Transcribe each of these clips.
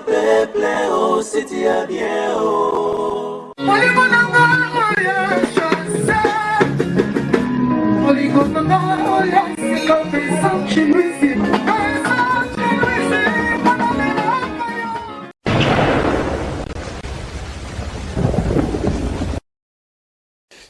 peuple oh site ya bien oh. Bolingo na nga ya chasse Bolingo na nga ya sika Vincent Chiluizi Vincent Chiluizi Mpona lelaka yo.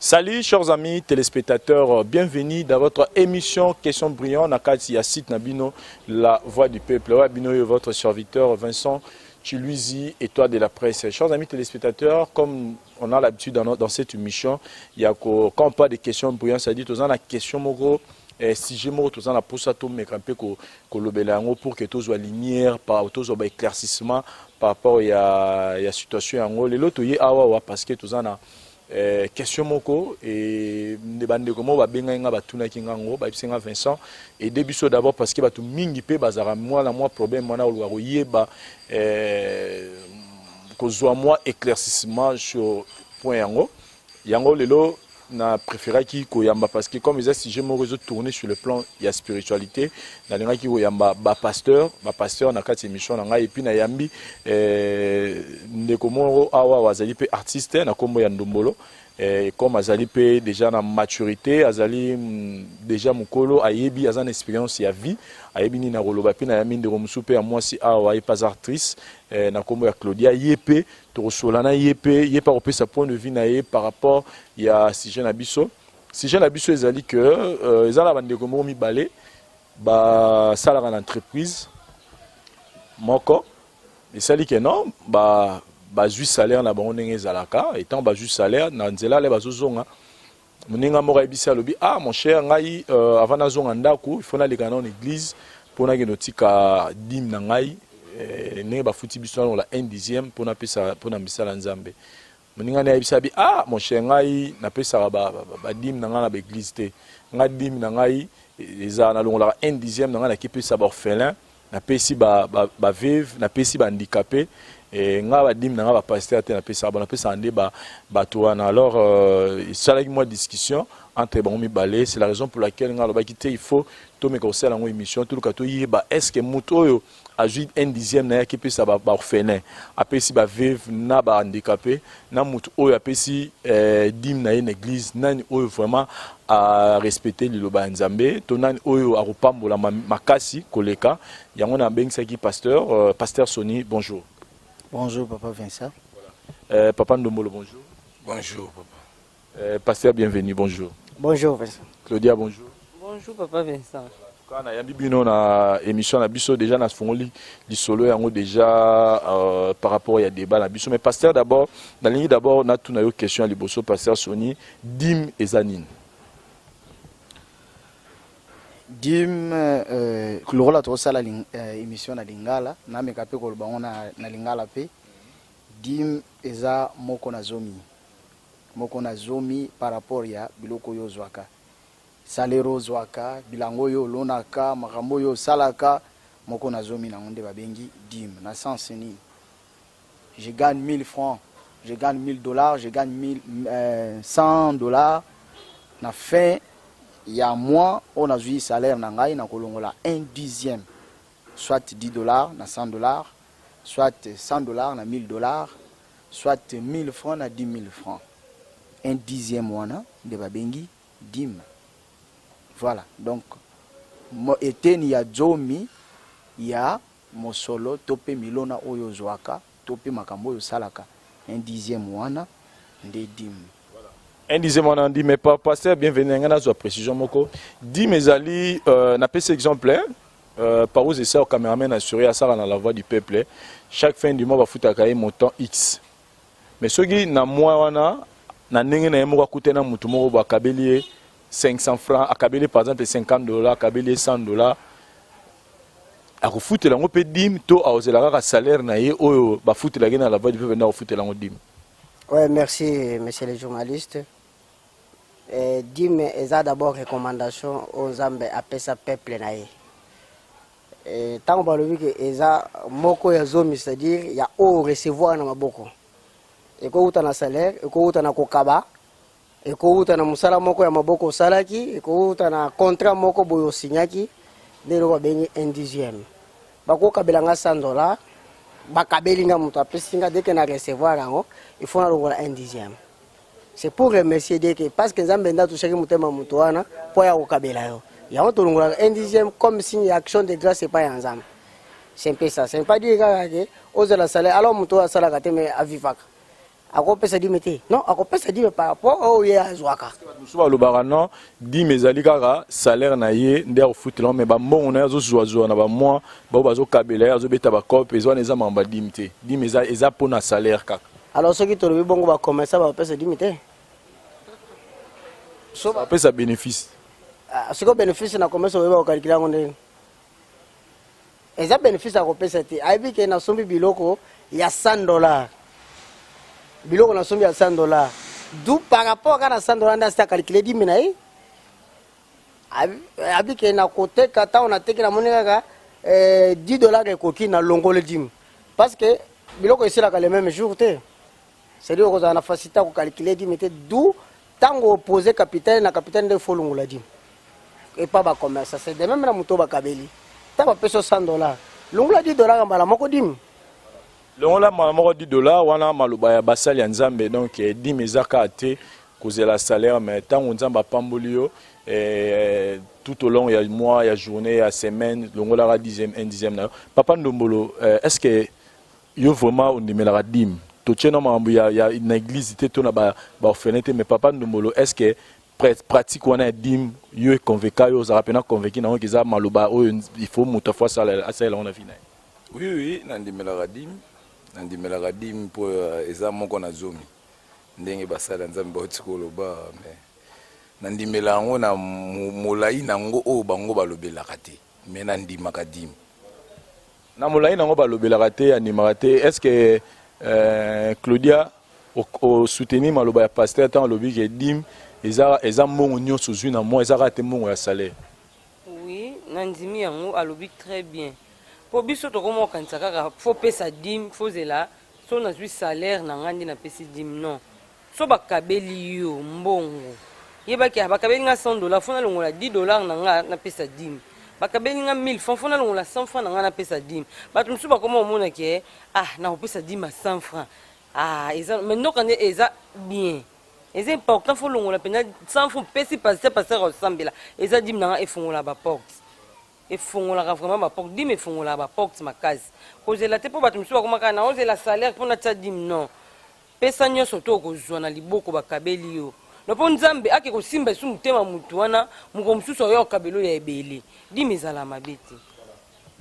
Salut chers amis téléspectateurs, bienvenue dans votre émission Question brillante na kati ya site na bino La Voix du Peuple. Wa bino yo votre serviteur Vincent Chiluizi, étoile de la presse. Chers amis téléspectateurs, comme on a l'habitude dans cette émission, il y a quand on parle de questions brillantes, c'est-à-dire toza na question moko eh, sujet moko toza na posa tomeka mpe kolobela yango pour que tozwa lumière par tozwa ba éclaircissement par rapport ya situation yango. Lelo toye awa wa parce que toza na question moko e nde bandeko moko babengaki nga, batunaki nga ngo, bayebisi nga: "Vincent, aide biso d'abord", parce que bato mingi mpe bazalaka mwana mwa problème wana, koluka koyeba, kozwa mwa éclaircissement sur point yango. Yango lelo na préféraki koyamba, parce que comme eza sujet moko ezotourner sur le plan ya spiritualité, nalingaki koyamba bapasteur na kati ya émission na ngai. Et puis nayambi ndeko moko awa azali mpe artiste na nkombo ya Ndombolo. Comme azali mpe déjà na maturité, azali déjà mokolo, ayebi, aza na expérience ya vie, ayebi nini na koloba. Mpe nayambi ndeko mosusu mpe ya mwasi awa, ye mpe aza actrice na nkombo ya Claudia. Ye mpe tokosola na ye mpe, ye mpe akopesa point de vue na ye par rapport ya sujet na biso. Sujet na biso ezali que eza na bandeko moko mibale basalaka na entreprise moko. Esali ke non, bazwi salaire na bango ndenge ezalaka. Etant bazwi salaire, na nzela ale bazozonga, moninga moko ayebisi, alobi: "Ah mon cher, ngai avant nazonga ndako, il faut naleka nano na église mpo nakende otika dîme na ngai, ndenge bafuti biso, nalongola un dixième mpo napesa mpona misala Nzambe." Moninga nde ayebisi abi: "Ah mon cher, ngai napesaka badîme na ngai na baéglise te. Ngai dîme na ngai eza nalongolaka un dixième na ngai, nakipesa baorphelin, napesi baveuve, napesi bahandicapé. Ngai badîme na ngai bapasteur te napesaka, napesaka nde bato wana." Alors esalaki mwa discussion entre bango mibale. C'est la raison pour laquelle ngai alobaki te, il faut tomeka kosala yango émission, toluka toyeba: est ce que moto oyo azwi un dixième na ye akipesa baorphelin, apesi baveuve na bahandicapé, na moto oyo apesi dîme na ye na église, nani oyo vraiment arespecte liloba ya Nzambe, to nani oyo akopambola makasi koleka? Yango nabengisaki pasteur Sony, bonjour. Bonjour papa Vincent. Voilà. Papa Ndombolo, bonjour. Bonjour papa. Pasteur Bienvenu, bonjour. Bonjour Vincent. Claudia, bonjour. Bonjour papa Vincent. Voilà. Nayambi bino na émission na biso. Déjà nafungoli lisolo yango déjà par rapport ya débat na biso. Mais pasteur, d'abord nalingi d'abord natuna yo question ya liboso. Pasteur Sony, dîme eza nini? Dîme, lokola tokosala émission na lingala, nameka mpe koloba ngo na lingala mpe. Dîme eza moko na zomi, moko na zomi par rapport ya biloko oyo ozwaka, salaire ozwaka, bilango oyo olonaka, makambo oyo osalaka. Moko na zomi nango nde babengi dîme. Na sens nini? Je gagne 1000 francs, je gagne 1000 $, je gagne 1000, 100 $, na fin ya mois oyo nazwi salaire na ngai, na kolongola un dixième, soit 10 $ na 100 $, soit 100 $ na 1000 $, soit 1000 francs na 10 000 francs. Un dixième wana nde babengi dîme. Voilà, donc eteni ya zomi ya mosolo to mpe milona oyo ozwaka to mpe makambo oyo osalaka. Un dixième wana nde dîme. Un dixième wana ndi. Mais pasteur Bienvenu, ngai nazwa précision moko. Dîme ezali, napesi exemple, hein? Par esa cameraman assuré asala na La Voix du Peuple, chaque fin du mois bafutaka ye montant X. Mais soki na mois wana, na ndenge na ye moko, akute na motu moko bo akabeli ye 500 francs, akabeli par exemple 50 $, akabeli ye 100 $, akofutela yango mpe dîme to akozela kaka salaire na ye oyo bafutelaki na La Voix du Peuple nde akofutela yango dîme? Ouais, merci, monsieur le journaliste. Dîme eza d'abord recommandation oyo Nzambe apesa peuple na ye. Ntango balobi ke eza moko ya zomi, c'est-à-dire ya oyo recevoir na maboko, ekowuta na salaire, ekowuta na kokaba, ekowuta na mosala moko ya maboko osalaki, ekowuta na contrat moko boye osinyaki, nde eloko babengi un dixième. Bakokabela nga 100 $. Bakabeli nga, moto apesi nga, dès que na recevoir yango, il faut nalongola un dixième. C'est pour remercier Dieu que parce que Nzambe nde atushaki motema moto wana mpo ya kokabela yo. Yango tolongolaka un dixième comme signe ya action de grâce epai ya Nzambe. C'est un peu ça. C'est pas dire kaka ke ozala salaire alors moto oyo asalaka te mais avivaka. Akopesa dîme te. Non, akopesa dîme par rapport oyo ye azwaka. Mosusu balobaka non, dîme ezali kaka salaire na ye nde akofutela, mais bambongo na ye azozwazwa na bamois bao bazokabela ye, azobeta bacope, eza wana, eza makambo ya dîme te. Dîme eza mpona salaire kaka. Alors soki tolobi bongo, bacommerçant bapesa dîme te? So bapesa bénéfice. Ah, sikoyo bénéfice na commerce, oyeba kokalkile yango ndenge eza bénéfice akopesa te. Ayebi ke nasombi biloko ya 100 $, biloko nasombi ya 100 $, du par rapport kaka na 100 $ nde asi akalkile dîme na ye. Abi ke na koteka, ntango nateki, namoni kaka 10 $ ekoki, nalongoli dîme, parce que biloko esilaka le même jour te. C'est-à-dire okozala na facilité ya kokalkile dîme te. Du ntango opose capital na capital nde faut longola dîme epa bacommerçant. C'est de même na moto oyo bakabeli. Ntango bapesi yo 100 $, longola 10 $ mbala moko dîme. Longola mbala moko 10 $ wana. Maloba ya basali ya Nzambe. Donc dîme eza kaka te kozela salaire, mais ntango Nzambe apamboli yo, tout au long ya mois, ya journée, ya semaine, longolaka dixième, un dixième na yo. Papa Ndombolo, est ce que yo vraiment ondimelaka dîme? Totie na makambo ya na église te to na baorphelin te, mais papa Ndombolo, est ce que pratique wana ya dîme yo econvaincre yo? Ozalaka mpena convaincu nango ke eza maloba oyo il faut moto afo asalela yango na vie na ye? Oui, nandimelaka dîme. Nandimelaka dîme mpo eza moko na zomi, ndenge basala Nzambe bauti koloba. Mais nandimela yango na molai nango oyo bango balobelaka te, mais nandimaka dîme. Na molai nango balobelaka te, andimaka te. Est ce que Claudia osoutenir maloba ya pasteur ntango alobi ke dîme eza mbongo nyonso ozwi na mwa, eza kaka te mbongo ya salaire? Oui, nandimi yango, alobi très bien, mpo biso tokoma kokanisa kaka faut pesa dîme, faut zela so nazwi salaire na ngai nde napesi dîme. Non, so bakabeli yo mbongo, yebaki bakabeli nga 100 $, faut nalongola 10 $ na nga napesa dîme. Bakabeli nga 1000 francs, faut nalongola 100 francs na nga napesa dîme. Bato mosusu bakoma komonaki e ah, nakopesa dîme ya 100 francs, ah, eza, mais ndoka nde eza bien, eza important. Faut longola mpenza 100 francs, pesi pasteur, pasteur osambela, eza dîme na nga. Efongola baporte, efongolaka vraiment baporte. Dîme efongolaka baporte makasi. Kozela te, mpo bato mosusu bakoma kaka na ozela salaire mpo natia dîme. Non, pesa nyonso to okozwa na liboko, bakabeli yo no, mpo Nzambe ake kosimba esu motema motu wana. Moko mosusu oyo okabeli oyo ya ebele, dîme ezala mabe te.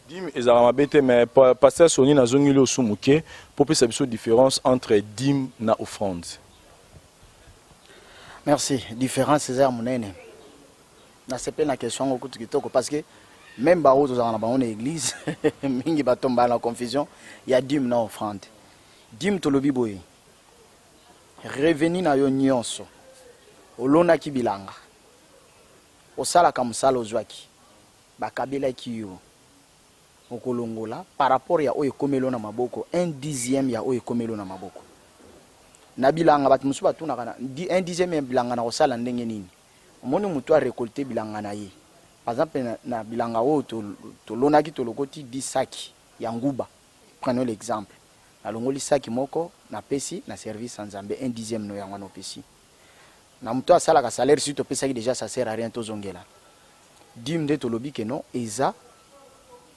Dîme ezalaka mabe te, mais pasteur Soni, nazongeli osu moke mpo pesa biso différence entre dîme na offrande. Merci. Différence eza ya monene. Nasepeli na question yango kutu kitoko, parce que même baoyo tozalaka na bango na église mingi batombaka na confusion ya dîme na offrande. Dîme, tolobi boye: revenu na yo nyonso, olonaki bilanga, osalaka mosala, ozwaki, bakabelaki yo, okolongola par rapport ya oyo ekomeli yo na maboko, un dixième ya oyo ekomeli yo na maboko. Na bilanga, bato mosusu batunaka na un dixième ya bilanga na kosala ndenge nini? Omoni, motu arécolte bilanga na ye, par exemple na bilanga oyo tolonaki, tolokoti 10 saki ya nguba, prenons l'exemple, nalongoli saki moko, napesi na service ya Nzambe, un dixième no yango wana opesi. Na moto asalaka salaire, si topesaki déjà, ça sert à rien tozongela dîme. Nde tolobi ke non, eza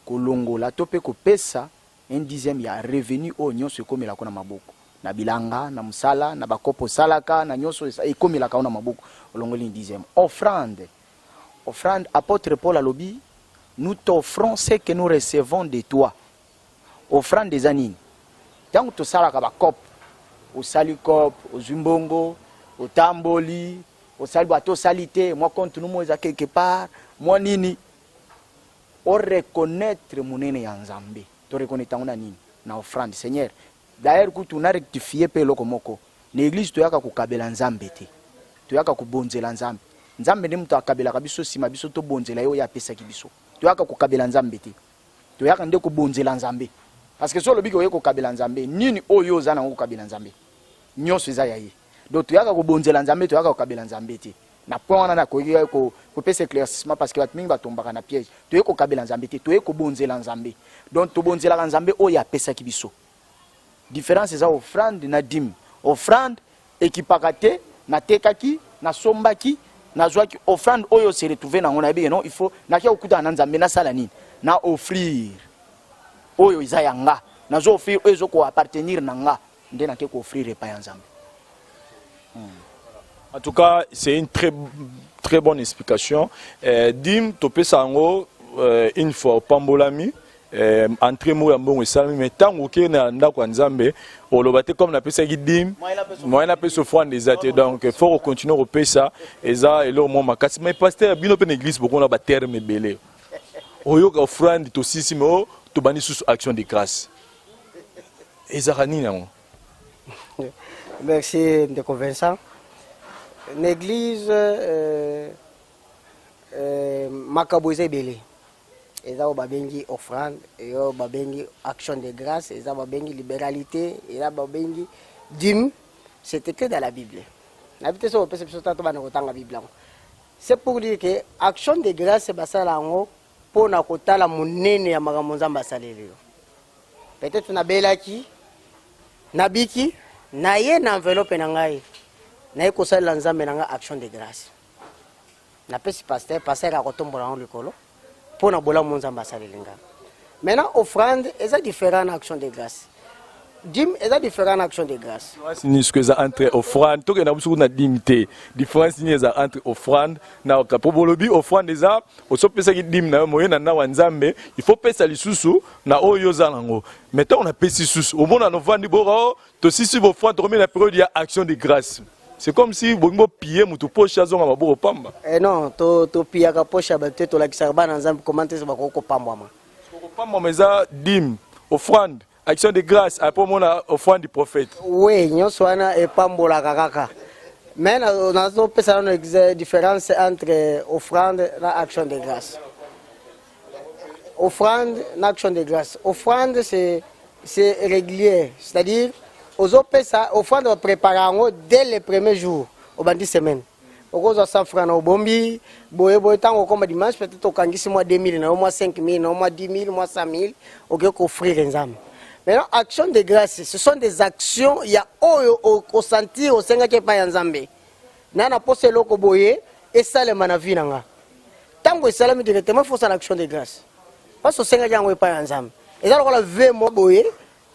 kolongola to mpe kopesa un dixième ya revenu oyo nyonso ekomelaka na maboko, na bilanga, na mosala, na bakopo osalaka, na nyonso ekomelaka yo na maboko, olongoli un dixième. Offrande, offrande, apôtre Paul alobi: "Nous t'offrons ce que nous recevons de toi." Offrande eza nini? Ntango tosalaka bacope, osali cope, ozwi mbongo, otamboli, osali bato, osali te mwa compte numo eza quelque part mwa nini, oreconnaître monene ya Nzambe. Toreconnaître yango na nini? Na offrande. Seigneur, d'ailleurs kutu na rectifie mpe eloko moko: na église toyaka kokabela Nzambe te, toyaka kobonzela Nzambe. Nzambe nde moto akabelaka biso, nsima biso tobonzela ye oyo apesaki biso. Toyaka kokabela Nzambe te, toyaka nde kobonzela Nzambe, parce que so olobi ke oye kokabela Nzambe, nini oyo oza nango kokabela Nzambe? Nyonso eza ya ye. Donc toyaka kobonzela Nzambe, toyaka kokabela Nzambe te. Na point wana nakoki kopesa éclaircissement, parce que bato mingi batombaka na piège. Toye kokabela Nzambe te, toye kobonzela Nzambe. Donc tobonzelaka Nzambe oyo apesaki biso. Difference eza offrande na dime. Offrande ekipaka te, natekaki, nasombaki, nazwaki offrande oyo se retrouver nango nayebi ke non il faut nake kokutana na Nzambe nasala nini? Na offrir oyo eza ya nga, nazo offrir oyo ezo ko appartenir na nga nde nake ko offrir epai ya Nzambe. En tout cas, c'est une très très bonne explication. Dime topesa yango une fois opambolami entrée moko ya mbongo esalami, mais ntango okei na ndako ya Nzambe, oloba te comme napesaki dime, moyen napesa offrande eza te. Donc faut kocontinue kopesa, eza eloko moko makasi. Mais pasteur, bino mpe na église bokona baterme ebele, oyoka offrande tosisi, mais o tobandi susu action de grâce, ezalaka nini yango? Merci ndeko Vincent. Na église makambo eza ebele. Eza oyo babengi offrande, oyo babengi action de grâce, eza babengi libéralité, eza babengi dîme. C'est écrit dans la Bible. Nayebi te soki opesa biso tata bana kotanga Bible yango. C'est pour dire que action de grâce basala yango mpona kotala monene ya makambo Nzambe asaleli yo. Peut-être nabelaki, nabiki, naye na enveloppe na ngai, naye kosalela Nzambe na ngai action de grâce. Napesi pasteur, pasteur akotombola yango likolo mpo na bolamu Nzambe asaleli ngai. Maintenant offrande eza différent na action de grâce. Dîme eza différent na action de grâce. Différence nini soki eza entre offrande, tokenda biso kuna dîme te, différence nini eza entre offrande na po bolobi offrande eza osopesaki dîme na yo moye na ndako ya Nzambe, il faut pesa lisusu na oyo oza nango. Mais ntango napesi lisusu, omona novandi boka o tosisi offrande, tokomi na période ya action de grâce, c'est comme si bolingi bopille motu poche azonga maboko pamba. Eh non, topiyaka poche ya bato te, tolakisaka bana Nzambe comment te bakoki kopambwama. Kopambwama eza dîme, offrande, action de grâce, après omona offrande du prophète. Oui, nyonso wana epambolaka kaka. Mais nazopesa nano différence entre offrande na action de grâce. Offrande na action de grâce. Offrande, c'est régulier, c'est-à-dire ozopesa offrande, baprépare yango dès le premier jour obandi semaine. Okozwa 100 francs na obombi boye boye, ntango okoma dimanche, peut-être okangisi mwa 2000 na yo, mwa 5000 na yo, mwa 10 000, mwa 100 000, okoki koofrir Nzambe. Maintenant action de grâce, ce sont des actions ya oyo osentir osengaki epai ya Nzambe na posa eloko boye esalema na vie na nga. Ntango esalami, directement faut osala action de grâce parce osengaki yango epai ya Nzambe. Eza lokola vœu mo boye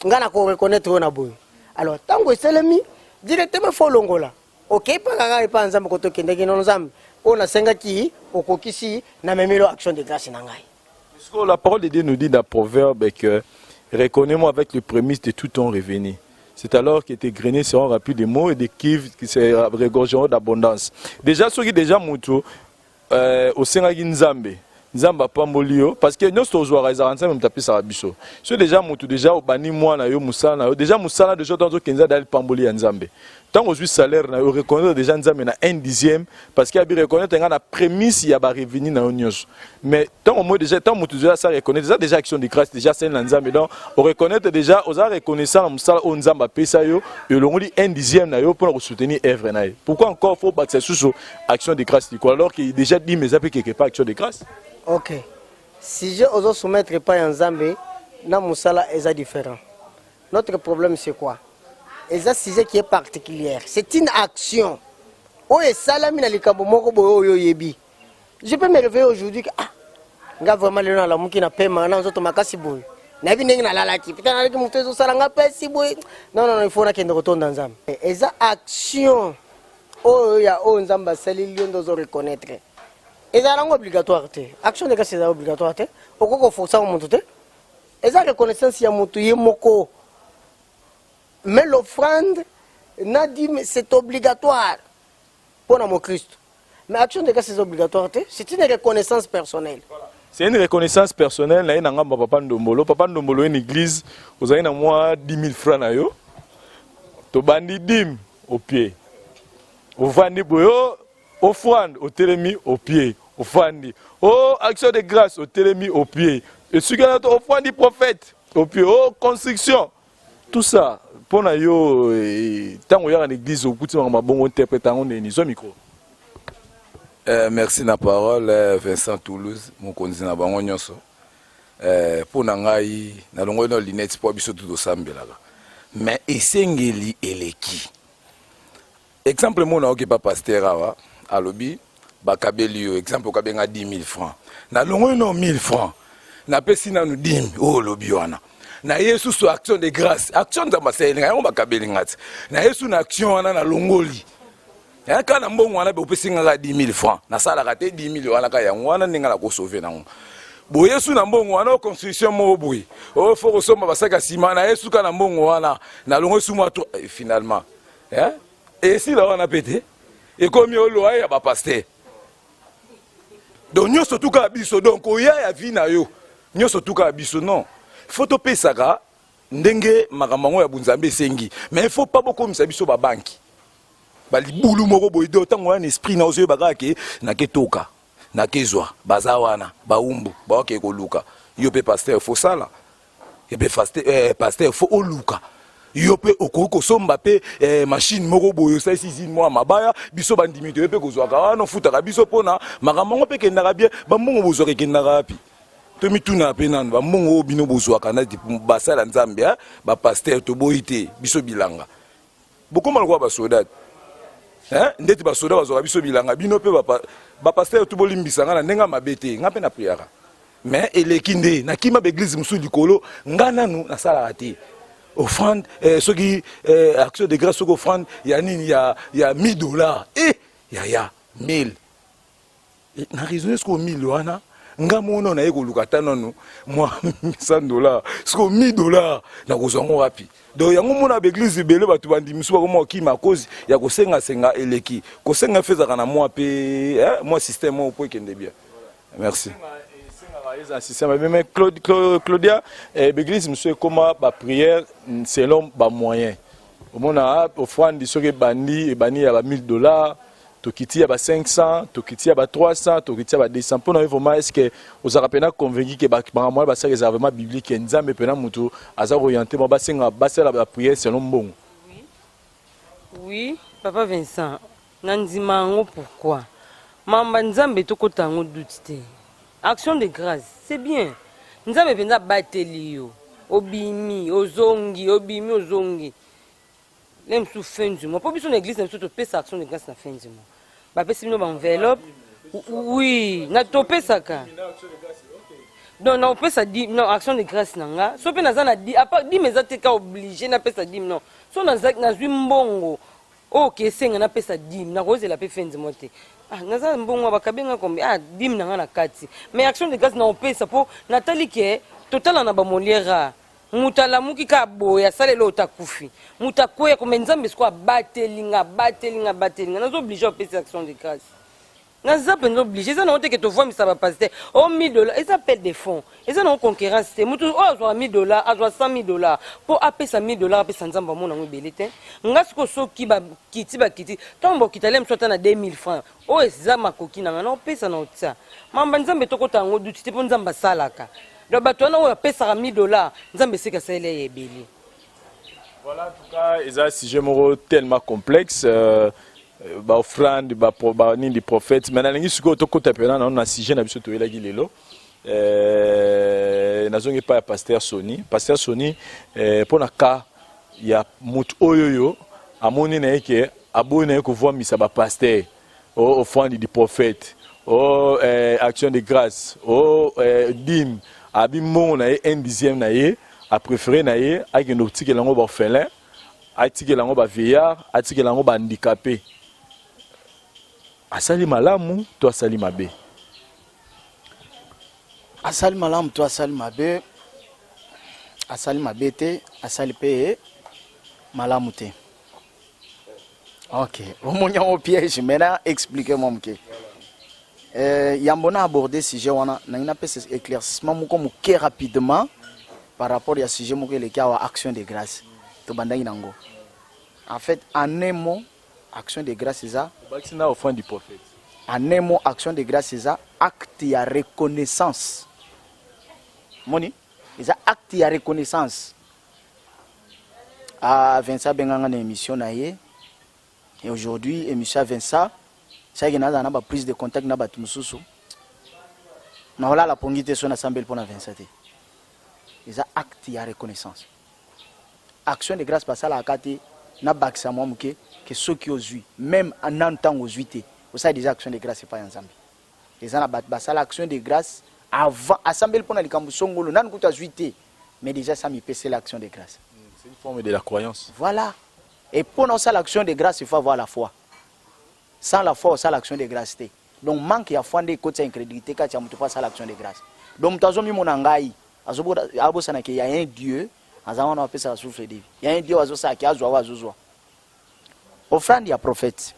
nga na koreconnaître oyo na boye. Alors ntango esalemi, directement faut olongola, okei mpa kaka epai ya Nzambe koto okendeki nono Nzambe oyo nasengaki okokisi, namemeli action de grâce na ngai. Parce que la parole de Dieu nous dit dans Proverbe que reconnais-moi avec le prémices de tout ton revenu. C'est alors que tes greniers seront remplis de moût et des cuves qui se regorgeront d'abondance. Déjà, ceux qui déjà mutu, osengaki Nzambe, Nzambe apamboli yo, parce que nyonso tozwaka ezalaka Nzambe moto apesaka biso. So déjà motu déjà obandi mwana yo mosala na yo, déjà mosala déjà ntango ozokenza dali pamboli ya Nzambe. Ntango ozwi salaire na yo, reconnaître déjà Nzambe na un dixième, parce que abi reconnaître nga na prémices ya barevenu na yo nyonso. Mais ntango moi déjà, ntango motu déjà asa reconnaître, eza déjà action de grâce déjà asali na Nzambe. Donc oreconnaître déjà, oza reconnaissant na mosala oyo Nzambe apesa yo, elongoli un dixième na yo mpona kosoutenir œuvre na ye. Pourquoi encore faut bakisa susu action de grâce likolo, alors que déjà dîme eza mpe quelque part action de grâce? Ok, sujet ozosoumettre epai ya Nzambe na mosala eza différent. Notre problème, c'est quoi? Eza sujet qui est particulière, c'est une action oyo esalami na likambo moko boye oyo oyebi. Je peux me réveiller aujourd'hui que ah, nga vraiment lelo nalamuki na pema na nzoto makasi boye, nayebi ndenge nalalaki, peut-être nalalaki moto ezosala nga mpesi boye. Non, non, non, il faut nakende kotonda Nzambe. Eza action oyo ya oyo Nzambe asaleli yo nde ozo reconnaître. Ezala yango obligatoire te. Action de grâce eza obligatoire te, okoki koforcer moto te, eza reconnaissance ya moto ye moko. Mais l'offrande na dîme, c'est obligatoire mpo na mokristo, mais action de grâce eza obligatoire te, c'est une reconnaissance personnelle. C'est une reconnaissance personnelle na ye. Na ngambo ya papa Ndombolo, papa Ndombolo, ye na église ozali na mwa 10 000 francs na yo, tobandi dîme au pied, ovandi boye o offrande, otelemi au pied, ofandi o action de grâce, otelemi au pied, esuki wana to offrande du prophète au pied, o construction, tout ça. Mpo na yo, ntango oyaka na église okuti makambo mabongo, interprète yango ndeni? Zwa micro. Merci na parole, Vincent Toulouse, mokonzi na bango nyonso. Mpo na ngai, nalongoli na lunette mpo biso tu tosambelaka. Mais esengeli eleki. Exemple moko nayoki epa pasteur awa alobi bakabeli yo exemple okabi nga 10000 francs nalongoli nao 1000 francs napesi nanu dime oyo olobi wana na ye susu action de grâce action nzambe asaleli nga yango bakabeli nga ti na ye su na action wana nalongoli kaka na mbongo wana opesi nga kaka 10000 francs nasalaka te 10000 wana kaka yango wana ndenge nakosauve nango boye su na mbongo wana construction moko boye oyo fo kosomba basaki ya nsima na ye suka na mbongo wana nalongoli su mwa finalement eh? Esila wana pe te ekomi oloa ya ba pasteur donc nyonso tuka biso donc oya ya vie na yo nyonso tuka biso non faut topesaka ndenge makambo yango ya bunzambe esengi mais il faut pas bokomisa biso babanki balibulu moko boye do ntango wana esprit na ozoyeba kaka ke naketoka nakezwa baza wana baumbu baoke koluka yo mpe pasteur fosala Ebe eh, pasteur faut oluka yo mpe okoki kosomba mpe eh, machine moko boye osalisi usine mwa mabaya biso bandimi toye mpe kozwaka wana ofutaka biso mpona makambo yango mpe ekendaka bien bambongo bozwaka ekendaka wapi tomituna mpe nanu bambongo oyo bino bozwaka na basala nzambe eh, bapaster toboyi te biso bilanga Bokoma lokola ba soda hein ndeti ba soda bazwaka biso bilanga bino pe ba ba pasteur tout bolimbisa nga na ndenge mabe te nga pe na priaka mais eleki nde nakima ba église mosusu likolo nga nanu nasalaka te offrande eh, soki eh, action de grâce soki offrande ya nini ya ya 1000 dollars eh yaya 1000 Na raisonne sikoyo 1000 wana nga moko naye koluka ata nanu mwa 100 dollars sikoyo 1000 dollars nakozwa yango wapi? Donc yango mona ba eglise ebele bato bandimi mosusu bakoma kokima cause ya kosengasenga eleki kosenga fe ezalaka na mwa pe eh, mwa système moko po ekende bien. Merci. Eza système mais Claude, Claude, Claudia eh, l'église mosusu ekoma ba prière selon ba moyen omona offrande soki ebandi ebandi ya ba 1000 dollars Tokiti ya ba 500, tokiti ya ba 300, tokiti ya ba 200. Pona yo vraiment est-ce que ozalaka pena convaincu que ba makambo wana basalaka ezalaka vraiment biblique que Nzambe pena mutu aza ko orienter bango basenga basala ba prière selon mbongo? Oui, papa Vincent, na ndima yango pourquoi? Mamba Nzambe tokota yango doute te. Action de grâce, c'est bien. Nzambe penza abateli yo. Obimi, ozongi, obimi, ozongi. Le mosusu fin du mois po biso na église na biso topesa action de grâce na fin du mois bapesi bino baenveloppe oui na topesaka donc nakopesa non action de grâce na nga so mpe naza na dime eza te ka oblige napesa dime non so nazwi mbongo oyo kesenga napesa dime nakozela mpe fin du mois te ah, naza mbongo bakabi nga kombi ah, dime na nga na kati mais action de grâce nakopesa mpo natali ke totala na bamoliere Mutu alamuki kaka boye asali eloko te akufi mutu akweya ko mais nzambe sikoyo abateli nga abateli nga abateli nga naza oblige opesa action de grace naza mpenza oblige eza nango te ke tovwamisa ba pasteur o oh, 1000 dollars eza appel de fonds eza nango concurrence te mutu oyo azwaka 1000 dollars azwa 100 000 dollars mpo apesa 1000 dollars apesa nzambe amona yango ebele te nga sikoyo soki bakiti bakiti ntango bokita le mosu ata na 2000 francs oyo eza makoki na nga naopesa na otia mamba nzambe tokota yango duti te mpo nzambe asalaka Donc bato wana oyo apesaka 1000 dollars nzambe eseki asaleli ye ebele. Voilà en tout cas eza sujet moko tellement complexe euh, ba offrande ba, ba nini prophète mais nalingi sikoyo tokota mpena nano na sujet na biso toyelaki lelo euh, nazongi epai ya pasteur Sony pasteur Sony euh, mpo na cas ya motu oyo oyo amoni na ye ke aboyi na ye kovwamisa ba pasteur oh offrande du prophète oh eh, action de grâce oh eh, dime abi mbongo na ye un dixième na ye apréféré na ye akende kotikela yango baorphelin atikela yango bavieillard atikela yango bahandicapé asali malamu to asali mabe asali malamu to asali mabe asali mabe te asali mpe malamu te Ok, omoni yango piège maintenant expliquez moi moke. Euh, yambo na aborder sujet wana nangi napesa éclaircissement moko moke rapidement par rapport ya sujet moko eleki awa action de grâce tobandaki nango en fait en un mot action de grâce eza obakisi na offrande du prophète en un mot action de grâce eza acte ya reconnaissance moni eza acte ya reconnaissance Ah Vincent abenga nga na emission na ye et aujourd'hui emission ya Vincent c'est que nazala na ba prise de contact na bato mosusu nakolala pongi te so nasambeli mpo na Vincent te eza acte ya reconnaissance. Action de grâce basalaka te. Nabakisa mwa moke ke soki ozwi même nanu ntango ozwi te, osala déjà action de grâce epai ya Nzambe. Eza na bato basala action de grâce avant asambeli mpona likambo songolo, nanu kutu azwi te, mais déjà sa mipesela action de grâce. C'est une forme de la croyance. Voilà. Et mpona osala action de grâce, il faut avoir la foi. Sans la foi, osala action de grâce te. Donc manque ya foi nde ekotisa incrédulité kati ya moto mpo asala action de grâce. Donc moto azomimona ngai abosanaki ya un Dieu aza wana, apesaka souffle de vie, ya un Dieu azosalaki azwa oyo azozwa. Offrande ya prophète,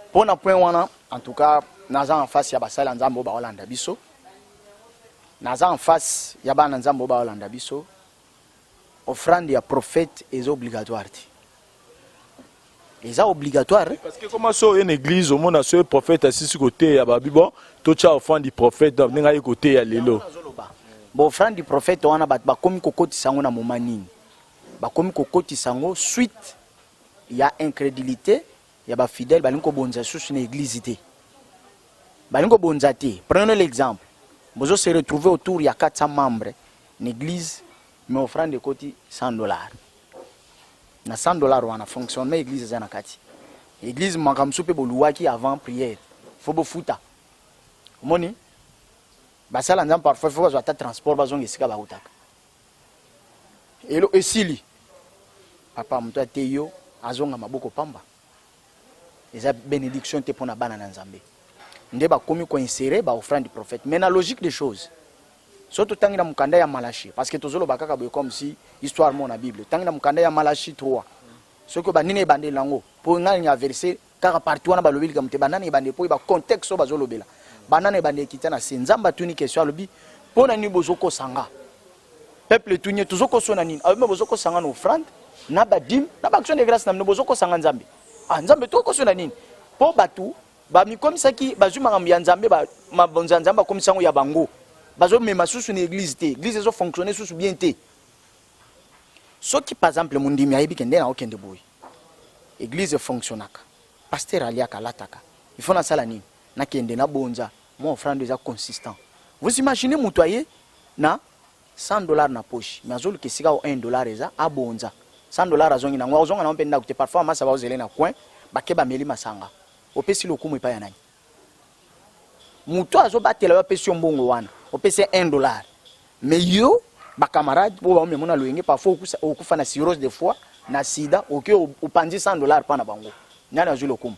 mpo na point wana, en tout cas naza en face ya basali ya Nzambe oyo baolanda biso, naza en face ya bana Nzambe oyo baolanda biso. Offrande ya prophète eza obligatoire te, eza obligatoire. Parce que comment so oye na église, omona so prophète asisi koteya, babi bon, totya offrande du prophète ndenge aye koteya lelo. Bon, offrande du prophète wana, bato bakomi kokotisa yango na moma nini? Bakomi kokotisa yango suite ya incrédulité ya bafidèle. Balingi kobonza susu na église te, balingi kobonza te. Prenons l'exemple, bozo se retrouver autour ya 400 membres na église, mais offrande ekoti 100 $. Na 100 $ wana, fonctionnement église eza na kati église, makambo mosusu mpe boluwaki avant prière, faut bofuta. Omoni basala Nzambe, parfois faut bazwa ata transport, bazonga esika bautaka. Elo esili, papa moto ate yo azonga maboko pamba, eza bénédiction te mpona bana na Nzambe. Nde bakomi koinsérer baoffrande du prophète. Mais na logique des choses, so totangi na mokanda ya Malachi, parce que tozoloba kaka boye comme si histoire mo na Bible, totangi na mokanda ya Malachi 3, soki banini ebandeli yango, mpo ngai ya verset kaka parti wana balobi likambo te. Banani ebandeli, mpo oyeba contexte oyo bazolobela, banani ebandeli ekita na se. Nzambe atuni question, alobi: "Mpo na nini bozokosanga?" Peuple etuni ye: "Tozokosona nini?" Alobi: "Bozokosanga na offrande, na badîmes, na baaction de grâce na bino. Bozokosanga Nzambe." Ah, Nzambe, tokosona nini? Mpo bato bamikomisaki bazwi makambo ya Nzambe, mabonzo ya Nzambe bakomisa yango ya bango. Bazomema susu na église te, église ezofonctionne susu bien te. Soki par exemple mondimi ayebi ke nde na okende boye, église efonctionnaka, pasteur aliaka, alataka, il faut nasala nini? Nakende nabonza mwa offrande eza consistant. Vous imaginez moto aye na 100 $ na poche, mais azoluka esika o 1 $ eza, abonza 100 $, azongi nango, azonga nango mpe ndako te. Parfois masa baozele na coin, bake bameli masanga. Opesi lokumu epai ya nani? Moto azobatela yo, apesi yo mbongo wana, opesi 1 $, mais yo bacamarade oyo baomema na loyenge, parfois okufa na cirrhose de foie, na sida, oke opanzi 100 $ mpa na bango. Nani azwi lokumu?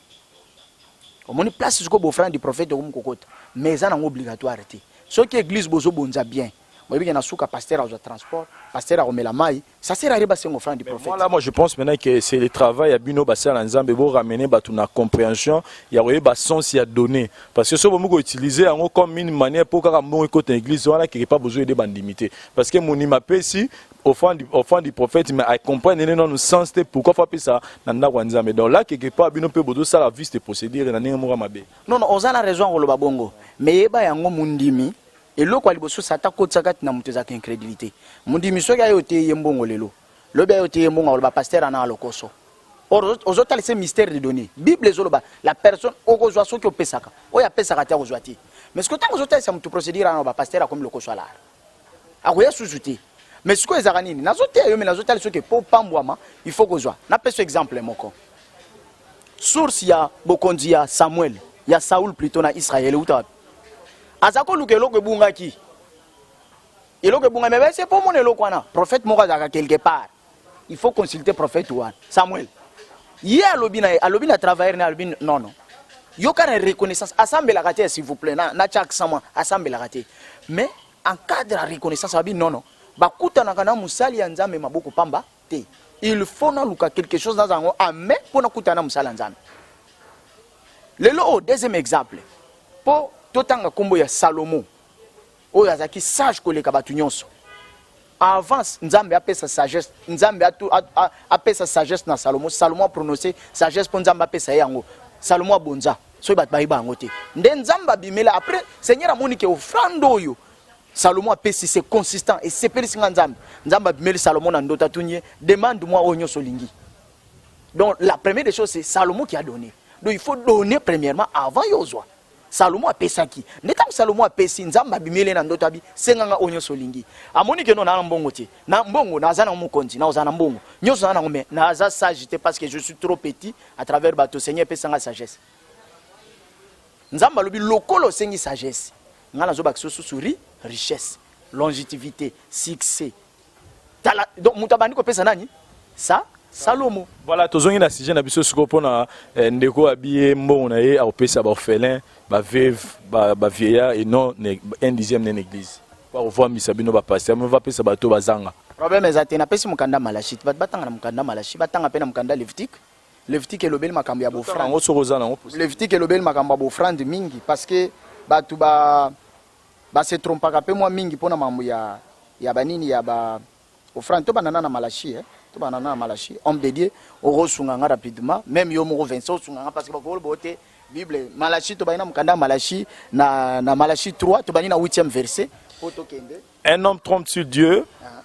Omoni place sikoyo baoffrande du prophète okomi kokota, mais eza nango obligatoire te. Soki église bozobonza bien, boyebi ke na suka pasteur azwa transport, pasteur akomela mai, ça sert à rien basenga offrande du prophète. Moi là, moi je pense maintenant que c'est le travail ya bino basala Nzambe, bo ramener bato na compréhension ya koyeba sens ya donner, parce que so bomi koutiliser yango comme une manière pour kaka mbongo ekota na église wana, quelque part bozo aider bandimi te, parce que mondimi apesi offrande du prophète, mais acomprendre nene nanu sens te, pourquoi faut apesa na ndako ya Nzambe. Donc là, quelque part bino mpe bozosala vice de procédure na ndenge moko mabe. Non, oza na raison koloba bongo, mais yeba yango, mondimi, eloko ya liboso sata akotisa kati na moto ezalaka incrédulité. Mondimi soki aye ote ye mbongo lelo, lobi aye ote ye mbongo, aloba pasteur ana alokoso. Or ozotalisa mystère de donner. Bible ezoloba la personne okozwa soki opesaka, oyo apesaka te akozwa te. Mais soki ntango ozotalisa moto procédure wana, bapasteur akomi lokoso, alara akoya susu te. Mais sikoyo ezalaka nini? Nazoteya yo, me nazotala soki po pambwama, il faut kozwa. Napesa exemple moko: source ya bokonzi ya Samuel, ya Saul plutôt, na Israel euta wapi? Aza koluka eloko ebungaki, eloko ebungaki, me bese mpo mona eloko wana, prophète moko azalaka quelque part, il faut consulter prophète wana Samuel. Ye alobi na ye, alobi na travailleur ne, alobi: "Non, non, yoka na reconnaissance." Asambelaka te, s'il vous plaît, na tia accent mwa, asambelaka te, mais en cadre ya reconnaissance alobi: "Non, non, bakutanaka na mosali ya Nzambe maboko pamba te. Il faut naluka quelque chose naza yango ame mpo nakutana na mosali ya Nzambe lelo oyo." Deuxième exemple, mpo totanga nkombo ya Salomo oyo azalaki sage koleka bato nyonso. Avance Nzambe apesa sagesse, Nzambe apesa sagesse na Salomo. Salomo aprononce sagesse mpo Nzambe apesa ye yango. Salomo abonza, soki bato bayeba yango te. Nde Nzambe abimela après, Seigneur amoni ke offrande oyo Salomo apesi, c'est consistant, esepelisi nga Nzambe. Nzambe abimeli Salomo na ndoto, atuni ye: "Demande moi oyo nyonso olingi." Donc la première des choses, c'est Salomo qui a donné. Donc il faut donner premièrement avant yozwa. Salomo apesaki. Nde ntango Salomo apesi, Nzambe abimeli ye na ndoto abi, senga nga oyo nyonso olingi. Amoni ke non, naa na mbongo te. Na mbongo, naza na mokonzi, nakozala na mbongo. Nyonso naza nango mais naza sage te parce que je suis trop petit à travers bato. Seigneur pesa nga sagesse. Nzambe alobi lokola osengi sagesse, nga nazobakisa susu ri richesse, longévité, succès. Tala, donc moto abandi kopesa nani? Sa Salomo. Voilà, tozongi na sujet na biso sikoyo mpona eh, ndeko abiye mbongo na ye akopesa baorphelin, baveuve, bavieillard et non un dixième na église bakovwambisa bino bapasteur me bapesa bato bazanga. Problème eza te, napesi mokanda Malachi, bato batanga na mokanda Malachi, batanga mpe na mokanda Lévitique. Lévitique elobeli makambo ya bofrande yango soki oza nango. Lévitique elobeli makambo ya bofrande mingi parce que bato ba base trompaka mpe mwa mingi mpona makambo ya banini ya ba offrande. Tobanda na Malachi, eh? Tobanda na Malachi. Homme de Dieu, okosunga nga rapidement, même yo moko Vincent osunga nga parce que bakoloba te Bible. Malachi, tobandi na mokanda Malachi, na Malachi 3, tobandi na 8e verset po tokende. Un homme trompe sur Dieu, ah.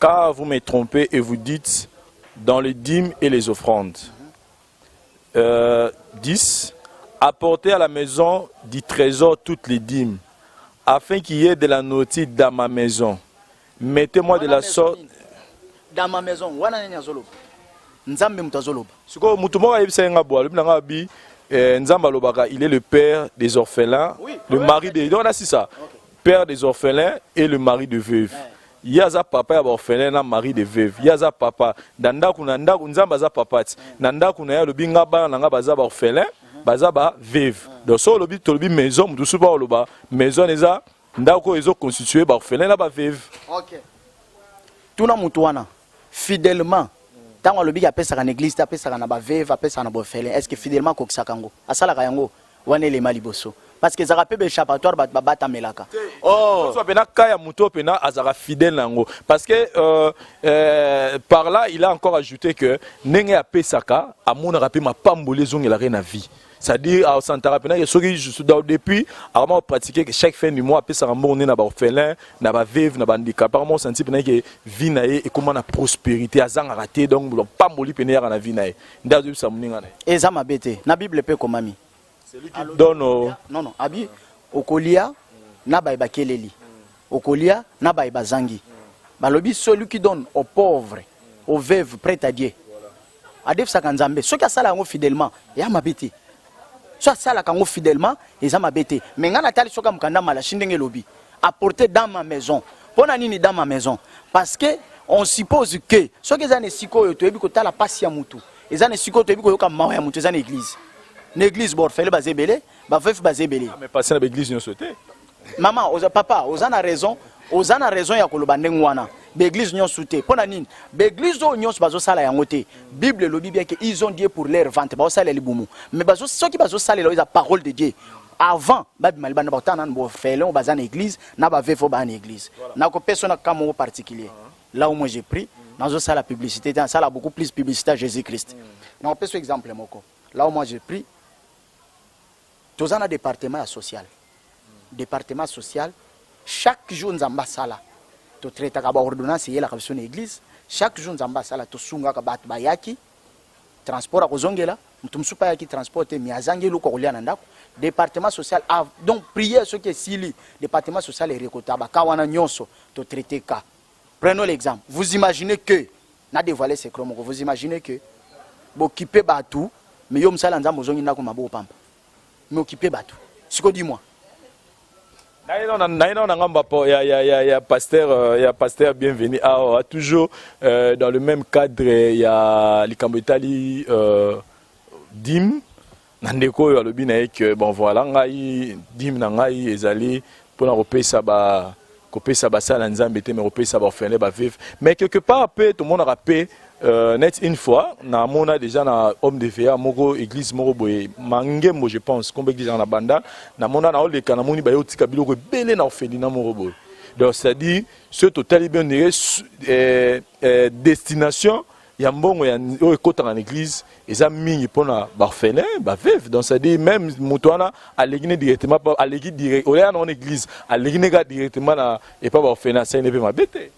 Car vous me trompez et vous dites dans les dîmes et les offrandes. 10. Apportez à la maison du trésor toutes les dîmes, afin qu'il y ait de la nourriture dans ma maison. Mettez-moi de la sorte. Dans ma maison, wana nini azoloba? Nzambe moto azoloba. Sikoyo moto moko ayebisa ye nga boye, alobi na nga abi Nzambe alobaka il est le père des orphelins, oui, le mari de, donc c'est ça, okay. Père des orphelins et le mari de veuve. Ye aza papa ya baorphelin na mari de veuve. Ye aza papa na ndako, na ndako Nzambe aza papa ti na ndako na ye. Alobi nga bana na nga baza baorphelin, baza ba veuve. Donc so olobi, tolobi maison, moto mosusu baoloba maison eza ndako oyo ezoconstitue baorphelin na baveuve. Okay. Tuna motu wana fidèlement, ntango alobiki apesaka na église te, apesaka na baveuve, apesaka na baorphelin, est ce que fidèlement akokisaka yango, asalaka yango wana? Elema liboso parce que ezalaka mpe baéchappatoire, bato babatamelaka. Oh, mpena ka ya moto mpena azalaka fidèle na yango parce que par là il a encore ajouté que ndenge apesaka, amonaka mpe mapamboli ezongelaka ye na vie, c'est-à-dire asantaka mpena ke soki depuis akoma kopratiquer que chaque fin du mois apesaka mbongo nde na baorphelin, na baveuve, na bahandicapé, akoma kosentir mpena ke vie na ye ekóma na prospérité, azangaka te. Donc pamboli pene eyaka na vie na ye, nde azoyebisa moninga na ye. Eza mabe te, na Bible mpe ekomami. Celui qui donne au Non, abi okolia na baye bakeleli, okolia na baye bazangi. Balobi celui qui donne aux pauvres, aux veuves, prête à Dieu, adefisaka Nzambe. Soki asala yango fidèlement, eya mabe te. So asalaka yango fidèlement, eza mabe te. Mais ngai natali soki mokanda Malachi ndenge elobi apporter dans ma maison. Mpo na nini dans ma maison? Parce que on suppose que soki eza na esika oyo toyebi kotala pasi ya mutu, eza na esika oyo toyebi koyoka mawa ya mutu, eza na église. Na église baorphelin baza ebele, baveuve baza ebele. Mais passé na baeglise nyonso te. Mama oza, papa oza na raison, oza na raison ya koloba ndenge wana. Baeglise nyonso te. Mpo na nini? Baeglise oyo nyonso bazosala yango te. Bible elobi bien ke ils ont Dieu pour leur ventre, bazosalela libumu. Mais bazo, soki bazosalela oyo eza parole de Dieu, avant babima libanda, bakotala nanu baorphelin oyo baza na église na baveuve oyo baza na église. Nakopesa na cas moko particulier là où moi j'ai pris, nazosala publicité te, nasala beaucoup plus publicité à Jésus Christ. Nakopesa exemple moko là où moi j'ai pris. Toza na département ya social. Département social, chaque jour Nzambe asala, totraitaka baordonnance eyelaka biso na église. Chaque jour Nzambe asala, tosungaka bato bayaki transport, akozongela moto mosusu mpe ayaki transport te, mais azangi eloko akolia na ndako. Département social, ah, donc prière soki esili, département social erekota baka wana nyonso, totraite cas. Prenons l'exemple, vous imaginez que na dévoiler secret moko, vous imaginez que bokipe bato, mais yo mosala Nzambe ozongi ndako maboko pamba, mais okipe bato. Siko dis moi. Naye nao na ngambo ya pasteur, ya pasteur Bienvenu awa, toujours dans le même cadre ya likambo etali dîme. Na ndeko oyo alobi na ye ke bon voilà, ngai dîme na ngai ezali mpona kopesa ba kopesa basala Nzambe te, mais kopesa baorphelin, baveuve. Mais quelque part mpe tomonaka mpe net une fois namona déjà na homme de va moko, église moko boye, Mangembo je pense kombo église na Banda. Namona naoleka, namoni baye otika biloko ebele na orphelinat moko boye. Donc c'est à dire soki totali bien, ondire destination ya mbongo ya oyo ekotaka na église eza mingi mpona baorphelin, baveuve. Donc c'est à dire même moto wana aleki ne directement, aleki direct oya na wana église, aleki ne kaka directement na epa baorphelin, asali ne mpe mabe te.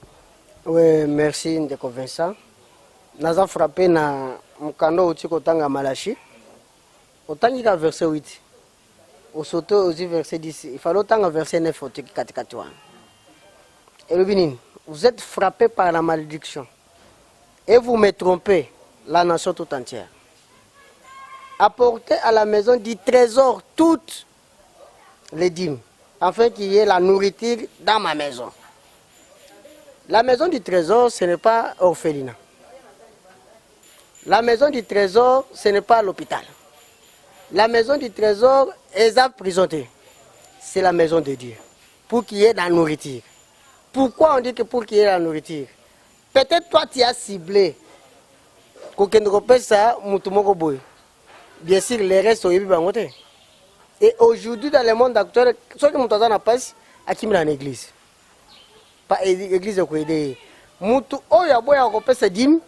Oui, merci ndeko Vincent. Naza frappé na mokanda outi kotanga, Malachi. Otangi ka verset 8. Osoto ozwi verset 10, il fallait otanga verset 9 otiki katikati wana. Elobi nini? Vous êtes frappé par la malédiction et vous me trompez, la nation tout entière. Apportez à la maison du trésor toutes les dîmes, afin qu'il y ait la nourriture dans ma maison. La maison du trésor, ce n'est pas orphelinat. La maison du trésor, ce n'est pas l'hôpital. La maison du trésor, eza prison te. C'est la maison de Dieu. Pour qu'il y ait la nourriture. Pourquoi on dit que pour qu'il y ait la nourriture? Peut-être toi tu as ciblé kokende kopesa mutu moko boye. Bien sûr, les restes oyebi bango te. Et aujourd'hui dans le monde actuel, soki mutu aza na pasi, akimela na église. Pa église ekoyede ye. Mutu oyo aboyaka kopesa dime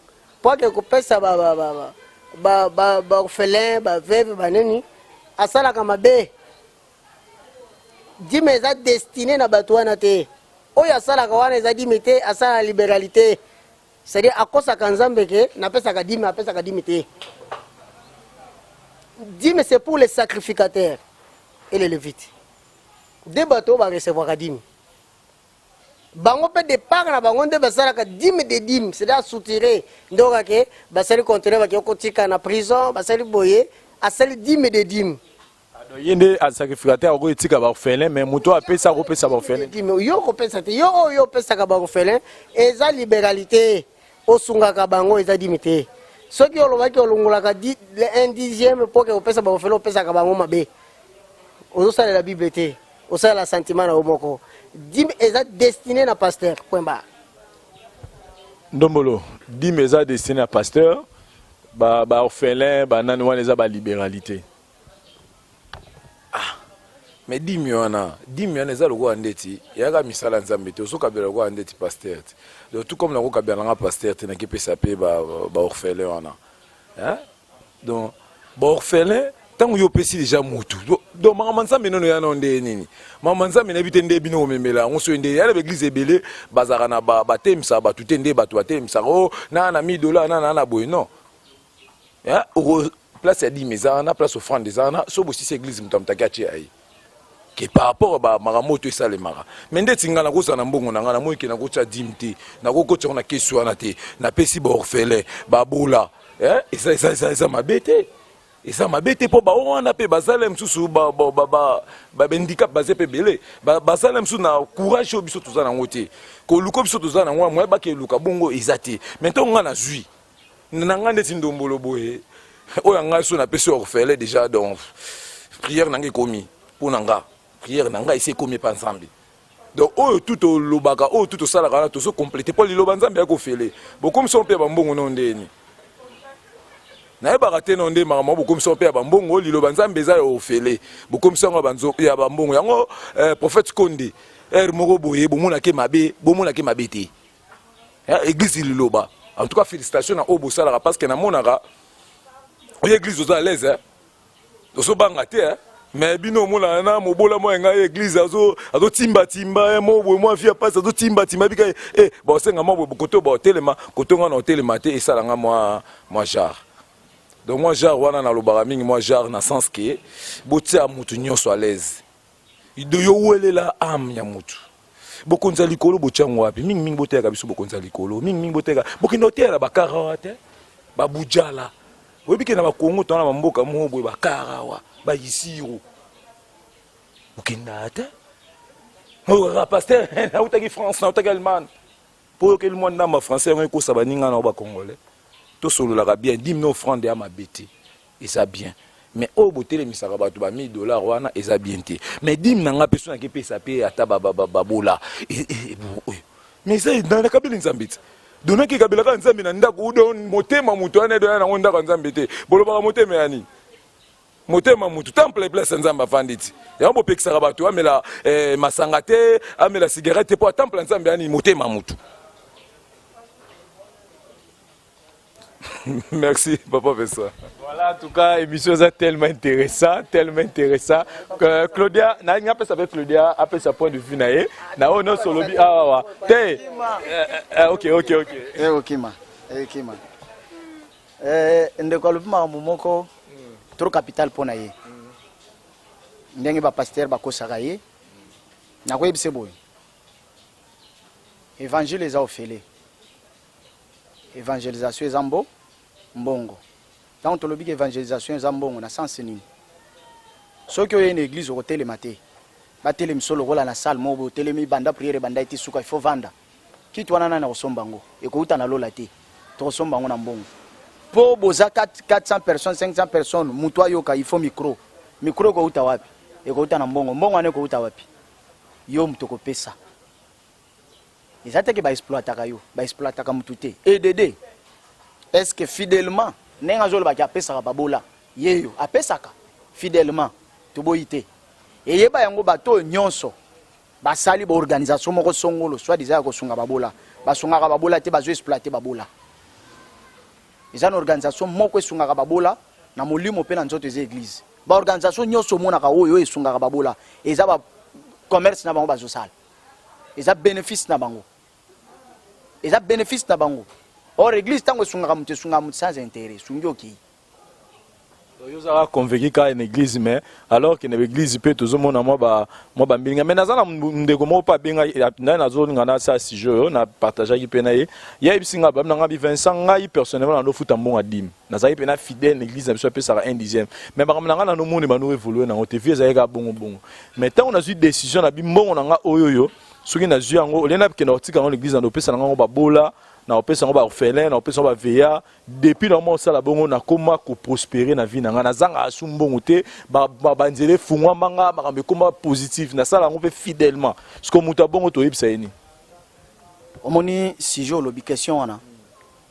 po ake kopesa ba ba ba ba ba ba ba orphelin, ba veuve, ba nini, asalaka mabe. Dime eza destiné na bato wana te. Oyo asalaka wana eza dime te, asala libéralité. C'est-à-dire akosaka Nzambe ke napesaka dime, apesaka dime te. Dime c'est pour les sacrificateurs et les lévites. Nde bato oyo ba recevoiraka dime. Bango mpe départ na bango nde basalaka dime de dime, c'est-à-dire soutirer nde oyoka ke basali conteneur bakei kotika na prison, basali boye, asali dime de dime. Donc ye nde sacrificateur akoki etika ba orphelin, mais moto oyo apesa akopesa ba orphelin. Dime yo kopesa te, yo oyo opesaka ba orphelin eza libéralité, osungaka bango eza dime te. Soki olobaki olongolaka un dixième mpo ke opesa ba orphelin, opesaka bango mabe, ozosalela Bible te, osalela sentiment na yo moko. Dime eza destiné na pasteur, point barre. Ndombolo, dime eza destiné na pasteur, ba ba orphelin ba nani wana eza ba libéralité. Ah, mais dime wana, dime wana eza lokola ndeti eyaka misala Nzambe te, ozokabela lokola ndeti pasteur te. Donc tout comme nakokabela nanga pasteur te, nakepesa pe ba ba orphelin wana. Hein? Donc ba orphelin ntango yo opesi deja mutu, donc makambo Nzambe nono ya no nde nini? Makambo Nzambe nayebi te nde bino komemela yango soki nde ya na baeglise ebele bazalaka na batemisaka bato te, nde bato batemisaka o na na 1000 dollars na na na boye non. Hein? Oko place ya dime eza wana, place offrande eza wana, so bosisi église moto amutaki atie aye ke par rapport ba makambo oyo to esalemaka. Mais ndeti ngai nakozala na mbongo na ngai, namoni ke nakotia dime te, nakokotia yango na kesi wana te, napesi ba orphelin babola, eh? Eza, eza, eza, eza mabe te, eza mabe te, mpo bao wana mpe bazala mosusu bahandicap baza mpe ebele, bazala mosusu na courage oyo biso toza nango te, koluka biso toza nango moye bakeluka bongo eza te. Mais ntango ngai nazwi na ngai ndeti ndombolo boye oyo ya ngai so napesi orphelin déjà, donc prière na ngai ekomi mpo na nga, prière na ngai esi ekomi epa Nzambe. Donc oyo tu tolobaka, oyo tu tosalaka wana, tozo complete mpo liloba Nzambe ya kofele. Bokomisa mpe ya bambongo no ndeni nayebaka te no nde makambo bokomisa mpe ya bambongo. Liloba Nzambe eza ya ofele, bokomisa yango ya bambongo yango. Prophète Konde ere moko boye bomonake mabe, bomonake mabe te. Église liloba, en tout cas félicitation na oyo bosalaka, parce que namonaka oyo église oza à l'aise, hein? Ozobanga te, hein? Mais bino omonana na mobola mwa ngai église azotimbatimba mo boye mwa vie pasi azotimbatimba bika eh baosenga mwa boye koto baotelema koto nga na otelema te, esala nga mwa mwa genre. Donc mwa genre wana nalobaka mingi mwa genre na sens ke botia mutu nyonso à l'aise, yo welela âme ya mutu. Bokonzi ya likolo botyango wapi? Mingimingi boteyaka biso bokonzi ya likolo, mingimingi boteyaka, bokende oteyela bakarawa te, babujala. Oyebi ke na bakongo tona bamboka moko boye, bakarawa, bayisiro, okendaka te. Oyokaka pasteur nautaki France, nautaki Allemagne, mpo oyokeli mwa ndamba français yango ekosa baninga na yo bacongolais. Tosololaka bien, dime na offrande ya mabe te, eza bien. Mais oyo botelemisaka bato ba 1000 dollars wana eza bien te. Mais dime na nga mpe so nake pesa mpe ata babola, mais eza nakabeli Nzambe te. Donaki ekabelaka Nzambe na ndako don motema moto wana edoya nango ndako ya Nzambe te. Bolobaka motema ya nini? Motema motu temple place ya Nzambe afandi ti yango bopekisaka bato amela masanga te, amela cigarette te, mpo temple ya Nzambe ya nini? Motema motu. Merci papa Vincent. Voilà, en tout cas, émission est tellement intéressant, tellement intéressant. Que Claudia, na nga pesa pe Claudia apesa point de vue na ye. Na ono solobi ah wa. Te. OK OK OK. Eh okima. Eh okima. Ndeko alobi makambo moko trop capital mpo na ye. Ndenge ba pasteur bakosaka ye, nakoyebisa boye, évangile eza ofele, évangélisation eza mbo mbongo. Ntango tolobi ke évangélisation eza mbongo, na sens nini? Soki oye na église, okotelema te, batelemisa lokola na salle moko boye, otelemi banda prière ebanda eti suka, il faut vanda kiti wana. Nani akosomba yango? Ekouta na lola te, tokosomba yango na mbongo. Mpo boza 400 personnes, 500 personnes, moto ayoka, il faut micro. Micro ekouta wapi? Ekouta na mbongo. Mbongo wana ekouta wapi? Yo moto okopesa. Eza te ke baexploitaka yo, baexploitaka motu te. Edd est ce que fidèlement, ndenge azolobaki, apesaka babola, ye yo apesaka fidèlement? Toboyi te. Eyeba yango, bato oyo nyonso basali baorganisation moko songolo, soit disant ya kosunga babola, basungaka babola te, bazo exploite babola. Eza na organisation moko esungaka babola na molimo mpe na nzoto, eza église. Baorganisation nyonso omonaka oyo esungaka babola, eza ba commerce na bango bazosala, eza bénéfice na bango, eza bénéfice na bango. Or église, ntango esungaka moto, esungaka moto sans intérêt. Esungi, okei. Yo ozalaka convaincu kaka na église, mais alors ke na baeglise mpe tozomona mwa bambilinga. Mais naza na ndeko moko mpe abenga ngai, nazolinga nasala sujet oyo, na partageaki mpe na ye. Ye ayebisi ngai, babi na ngai bi Vincent, ngai personnellement nandofuta mbongo ya dîme, nazalaki mpe na fidèle na église na biso, apesaka un dixième, mais makambo na ngai nanomoni bano évolue nango te, vie ezalaki kaka bongo bongo. Mais ntango nazwi décision na bi mbongo na ngai oyo oyo, soki nazwi yango, olie nakende kotika yango na église, na opesa na ngai yango babola, na opesa yango baorphelin, na opesa yango bavieillard. Depuis na mwa osala bongo, nakoma koprospérer na vie na ngai, nazangaka su mbongo te, banzela efungwama nga, makambo ekoma positif. Nasala yango mpe fidèlement. Parce que moto abongo, toyebisa ye nini? Omoni, sujet olobi, question wana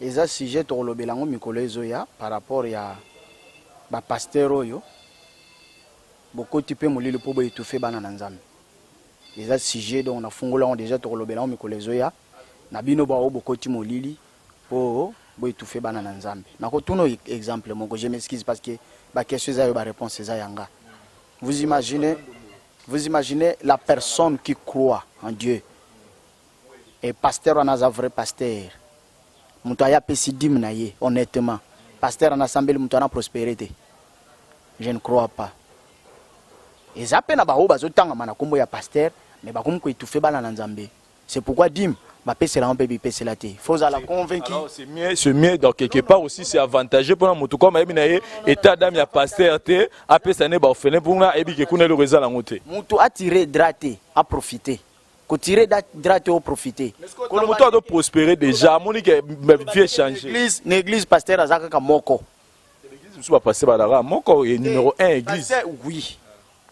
eza sujet tokolobela yango mikolo ezoya, par rapport ya bapasteur oyo bokoti mpe molili mpo boétouffe bana na Nzambe. Eza sujet, donc nafungola yango déjà, tokolobela yango mikolo ezoya na bino bao bokoti molili mpo boétouffe bana na Nzambe. Nakotuna exemple moko, je m'excuse parce que baquestion eza yo, baréponse eza yanga. Vous imaginez, vous imaginez la personne qui croit en Dieu et pasteur wana aza vrai pasteur, moto aya apesi dîme na ye honnêtement, pasteur wana asambeli, moto wana prospéré te? Je ne crois pas. Eza mpe na baoyo bazotangama na nkombo ya pasteur, mais bakomi koétouffe bana na Nzambe. C'est pourquoi dîme bapesela yango mpe bipesela te, faut ozala convaincu. Alors c'est mieux, c'est mieux. Donc quelque part aussi c'est avantageux mpona moto comme ayebi na ye état d'âme ya pasteur te, apesa ne baorphelin mpona ayebi ke kuna eloko eza nango te. Moto atire drap te, aprofite kotire drap te, oprofite. Na moto azo prospérer déjà, amoni ke vie change. Église, na église pasteur aza kaka moko. Église mosusu bapasteur bazalaka moko e numéro 1 église. Pasteur,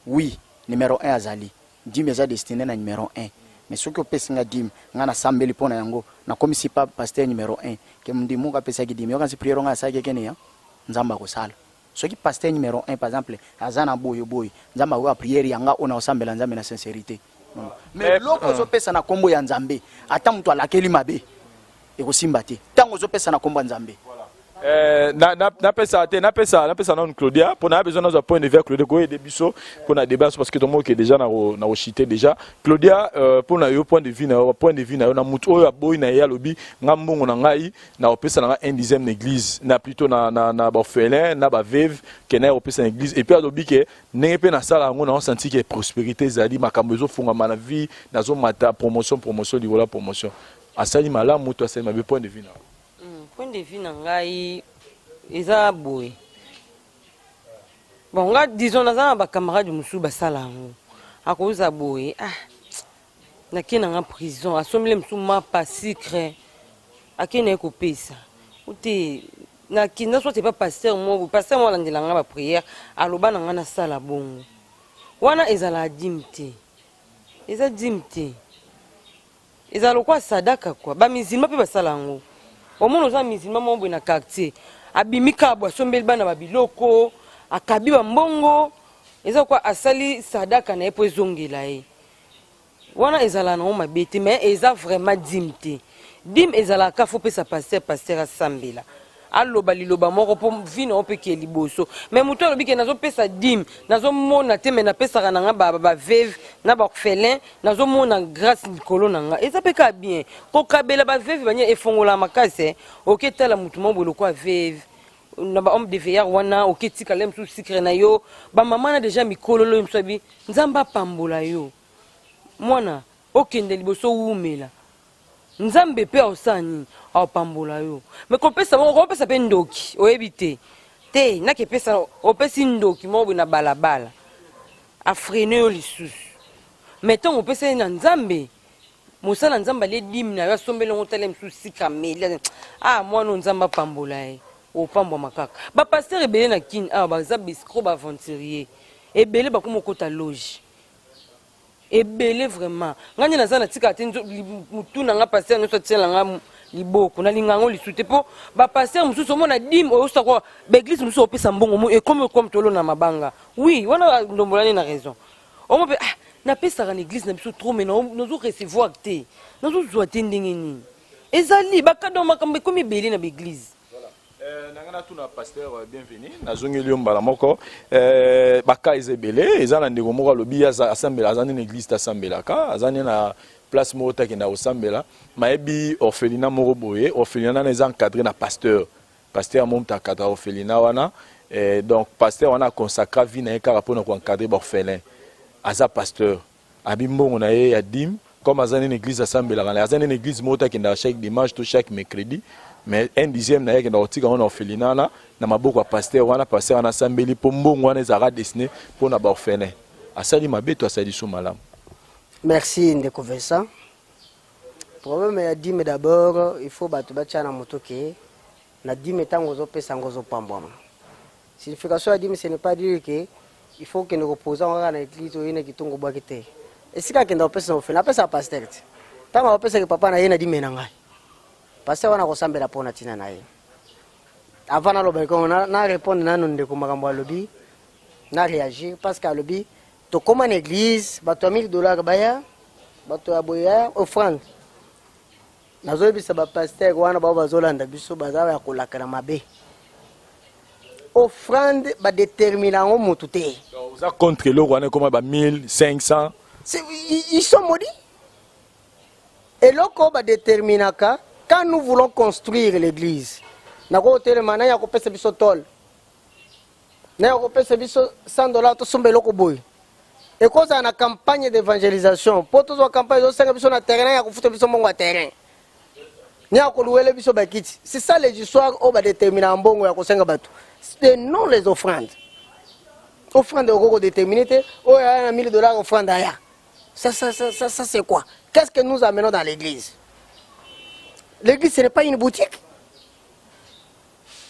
oui, numéro 1 azali. Dîme eza destiné na numéro 1, mais soki opesi nga dîme, nga nasambeli mpo na yango, nakomisi pa pasteur numéro 1 ke ndimi moko apesaki dîme, yokanisi prière nga asalaki ekene ya Nzambe akosala. Soki pasteur numéro 1 par exemple aza na boye boye, Nzambe akoka prière yanga oyo na osambela Nzambe na sincérité. Mais biloko ozopesa na nkombo ya Nzambe, ata moto alakeli mabe, ekosimba te ntango ozopesa na nkombo ya Nzambe. Napesa te, napesa nanu Claudia, mpo na besoin nazwa point de vue ya Claudia koyede biso mpo na débat, parce que tomoke déjà na kochite déjà. Claudia, mpo na yo, point de vue na yo, point de vue na yo na motu oyo aboyi na ye, alobi nga mbongo na ngai na kopesa na ngai un dixième na église, na plutôt na baorphelin, na baveuve, ke na ye kopesa na église, et puis alobi ke ndenge mpe nasala yango, naosanti ke prospérité ezali, makambo ezofungama na vie, nazomata promotion, promotion likolo ya promotion. Asali malamu to asali mabe? Point de vue na yo. Point de vue na ngai eza boye. Bon, nga disons naza na bacamarade mosusu basala yango. Akoza boye, ah, nake na nga prison, asombeli mosusu mapa, sucre, ake na ye kopesa ote nakinda soit epa pasteur moko, pasteur moko alandela nga baprière, aloba na nga nasala bongo. Wana ezalaka dîme te, eza dîme te, ezala lokola sadaka kua. Bamusulman mpe basala yango. Omona oza musulman moko boye na quartier, abimi kaka boye, asombeli bana babiloko, akabi bambongo, eza kwa asali sadaka na ye mpo ezongela ye. Wana ezalaka nango mabe te, mais eza vraiment dîme te. Dîme ezalaka faut pesa pasteur, pasteur asambela, aloba liloba moko mpo vie na yo mpe ke liboso. Mais moto alobi ke nazopesa dîme, nazomona te, mais napesaka na nga baveuve na baorphelin, nazomona grâce likolo na nga, eza mpe kaka bien. Kokabela baveuve banie efongola makasi. Oke tala motu moko boye lokwa veuve. na ba homme de veillard wana oke tikala ye mosusu sikre na yo bamama na deja mikololo ye mosusu abi nzambe apambola yo mwana okende liboso owumela nzambe mpe aosala nini aopambola yo me kopesa moko kopesa mpe ndoki oyebi te te nakepesa opesi ndoki moko boye na balabala afrene yo lisusu me ntango opesa ye na nzambe mosala nzambe alie dime na yo asombeli yango tala mosusu sika ameli ah mwana oyo nzambe apambola ye opambwama kaka bapasteur ebele na kini awa baza biscro baaventurier ebele bakoma okota loge ebele vraiment ngai nde naza natikala te motu na nga pasteur nyonso atiela nga liboko nalinga yango lisusu te mpo bapasteur mosusu omona dime oyosakwa baeglise mosusu opesa mbongo ekomi okomi tolona mabanga oui wana ndombolani na raison omo mpe ah, napesaka na eglise na biso trop mais nazo recevoir te nazozwa te ndenge nini ezali bakado makambo ekomi ebele na baeglise euh, na ngai natuna pasteur euh, bienvenu nazongeli yo mbala moko euh, baka eza ebele eza na ndeko moko alobi asambela aza nde na eglise te asambelaka aza nde na place moko te akenda kosambela mayebi orphelinat moko boye orphelinat nana eza encadré na pasteur Pasteur moko moto akadra orphelinat wana eh, donc pasteur wana aconsacra vie na ye kaka mpona koencadre baorphelin aza pasteur abi mbongo na ye ya dime comme aza nene église asambelaka na aza nene église moko te akendaka chaque dimanche to chaque mercredi mais un dixième na ye akendaka kotika yango na orphelinat wana na maboko ya pasteur wana pasteur wana asambeli mpo mbongo wana ezalaka destiné mpo na baorphelin asali mabe to asali so malamu merci ndeko Vincent Problème ya dime d'abord il faut bato batia na moto ke na dime ntango ozopesa yango ozopambwama. Signification ya dime ce n'est pas dire que il faut okende kopoza yango kaka na église oye na kitungu obwaki te. Esika akenda kopesa na ofele apesaka pasteur te. Ntango akopesaki papa na ye na dime na ngai. Pasteur wana akosambela mpo na ntina na ye. Avant naloba likongo na, na répondre nanu ndeko makambo alobi na réagir parce que alobi Tokoma na eglise bato ya 1000 dollars baya bato ya boye ya offrande nazoyebisa bapaster wana bao bazolanda biso baza ya kolakana mabe offrande badetermina yango motu te oza contre eloko wana ekoma ba 1500 ils sont maudits eloko badeterminaka quand nous voulons construire l'église nakotelema nani akopesa biso tole naye akopesa biso 100 dollar tosomba eloko boye ekozala na campagne d'évangélisation mpo tozwa campagne ezosenga biso na terrain naye akofuta biso mbongo ya terrain naye akoluwele biso bakiti c'est ça les histoires oyo badeterminaka mbongo ya kosenga bato et non les offrandes offrande okoki kodetermine te oyo aya na 1000 dollars offrande aya ça, ça, ça, ça, ça c'est quoi qu'est-ce que nous amenons dans l'église l'église ce n'est pas une boutique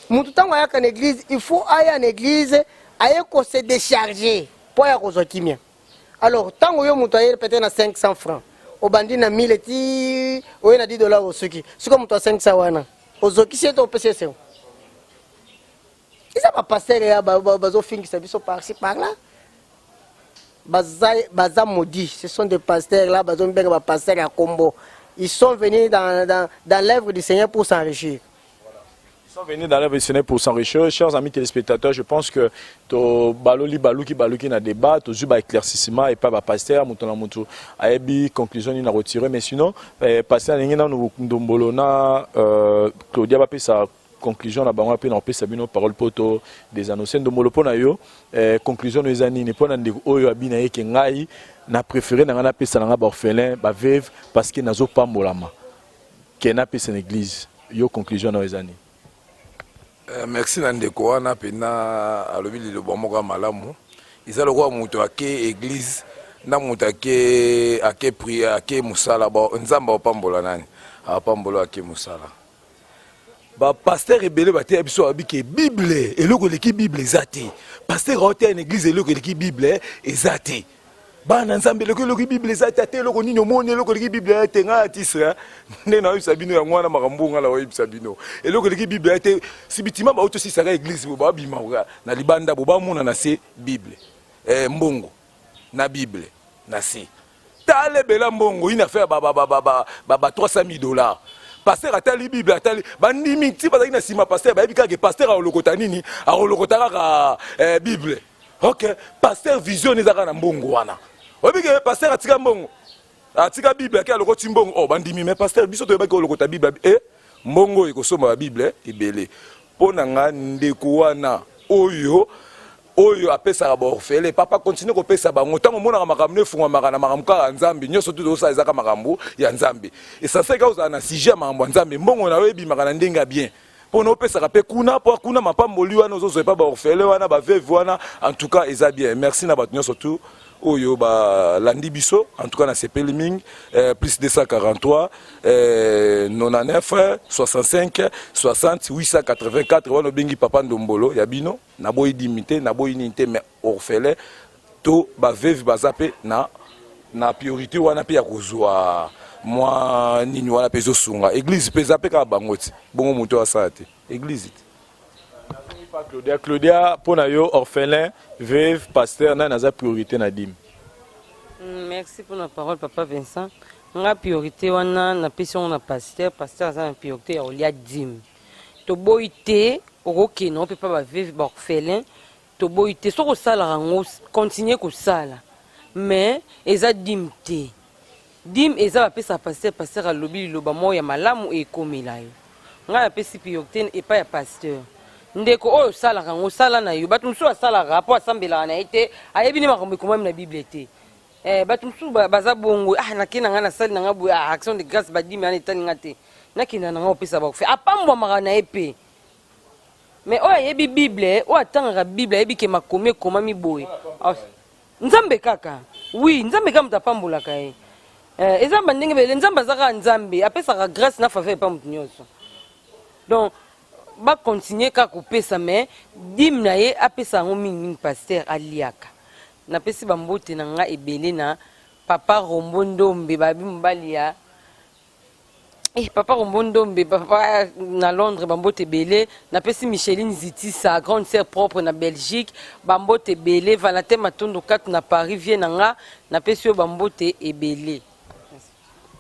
Mutu ntango ayaka na eglise il faut aya na eglise aye ko se décharger mpo aya kozwa kimia. Alors ntango yo moto aye peut-être na 500 francs obandi na 1000 ti oye na 10 dollars osuki sikoyo moto ya 500 wana ozokisi ye to opesi esengo eza bapastere ya bazofingisa biso par-ci par-là baza, baza maudits ce sont des pasteurs là bazomibenga bapastere ya kombo ils sont venus dans, dans, dans l'œuvre du Seigneur pour s'enrichir Ils sont venus dans l'œuvre du Seigneur pour s'enrichir. Chers amis téléspectateurs, je pense que to baloli baluki baluki na débat, to zuba éclaircissement et pas ba pasteur mutu na mutu ayebi conclusion ni na retirer mais sinon eh, pasteur ndenge na ndombolo na euh, Claudia bapesa conclusion na bango mpe na kopesa bino parole mpo to désannoncer ndombolo mpo na yo eh, conclusion no eza nini mpo na ndeko oyo abina ye ke ngai na préféré na ngai napesa na ngai baorphelin baveuve parce que nazopambolama Ken apesa na eglise yo conclusion nao eza nini? Eh, merci na ndeko wana pena alobi liloba moko ya malamu eza lokola moto ake eglise na moto ake ake pri ake mosala nzambe apambola nani apambola ake mosala bapaster ebele bateya biso babi ke bible eloko eleki bible eza te paster aoteya na eglise eloko eleki bible eza te bana nzambe eloko eloko bible eza te ata eloko nini omoni eloko eleki bible ya te ngai atisre nde naoyebisa bino yango wana makambo ngai naoyebisa bino eloko eleki bible ya te sibitima bauti osisaka eglise bo babima na libanda bo bamona na se bible eh, mbongo na bible na se tala ebela mbongo une affaire ba, ba, ba, ba, ba, ba, ba 300 000 dollars pasteur atali bible atali bandimi ti bazalaki na nsima pasteur bayebi kaka pasteur akolokota nini akolokota kaka eh, bible Ok, pasteur vision eza kaka na mbongo wana. Oyebi ke pasteur atika mbongo. Atika Bible ake alokoti mbongo. Oh bandimi mais pasteur biso toyebaki olokota Bible eh mbongo ekosomba ba Bible ebele. Mpo na nga ndeko wana oyo oyo apesaka ba orphelin papa continue kopesa bango ntango omonaka makambo no efungwamaka na makambo kaka ya nzambe nyonso tu tozosala ezaka makambo ya nzambe esanse kaka ozala na sujet ya makambo ya nzambe mbongo na yo ebimaka na ndenge ya bien mpo na opesaka mpe kuna mpo kuna mapamboli wana ozozwa epa baorphelin wana baveuve wana en tout cas eza bien merci na bato nyonso tu oyo balandi biso en tout cas nasepeli mingi eh, plus 243 eh, 99 65 60 884 wana obengi papa ndombolo ya bino naboyi dimi te naboyi nini te mais orphelin to baveuve baza mpe na na priorité wana mpe ya kozwa mwa nini wana mpe ezosunga eglise mpe eza mpe kaka bango ti bongo moto asala te eglise te Claudia, Claudia, mpo na yo orphelin, veuve, pasteur, nani aza priorité na dime? Merci pour la parole papa Vincent. Nga priorité wana napesi yango na pasteur, pasteur aza na priorité ya kolia dime. Toboyi te okokende yango mpe pa ba veuve ba orphelin, toboyi te soki osalaka yango continue kosala mais eza dime te. Dime eza bapesaka pasteur, pasteur alobi liloba moko ya malamu ekomela yo. Ngai napesi priorite epai ya pasteur. Ndeko oyo osalaka yango sala na yo. Bato mosusu basalaka mpo asambelaka na ye te, ayebi nde makambo ekomami na Bible te. Eh, bato mosusu baza bongo, ah nakei na ngai nasali na ngai boye, ah action de grâce badime wana etali ngai te. Nakenda na ngai kopesa bakufi. Apambwamaka na ye mpe. Mais oyo ayebi Bible, oyo atangaka Bible ayebi ke makomi ekomami boye. Ah, Nzambe kaka. Oui, Nzambe kaka moto apambolaka ye. Eh, eza ba ndenge bele Nzambe aza kaka Nzambe, apesaka grâce na faveur epa moto nyonso. Donc ba continuer kaka kopesa mais dime na ye apesa yango mingi mingi pasteur aliaka. Napesi ba mbote na nga ebele na papa Rombo Ndombe babi mobali ya Eh, papa Rombo Ndombe, papa na Londres, bambote ebele. Napesi Micheline Zitisa, grande sœur propre na Belgique, bambote ebele. Valentin Matondo Katu na Paris, vie na nga, napesi yo bambote ebele.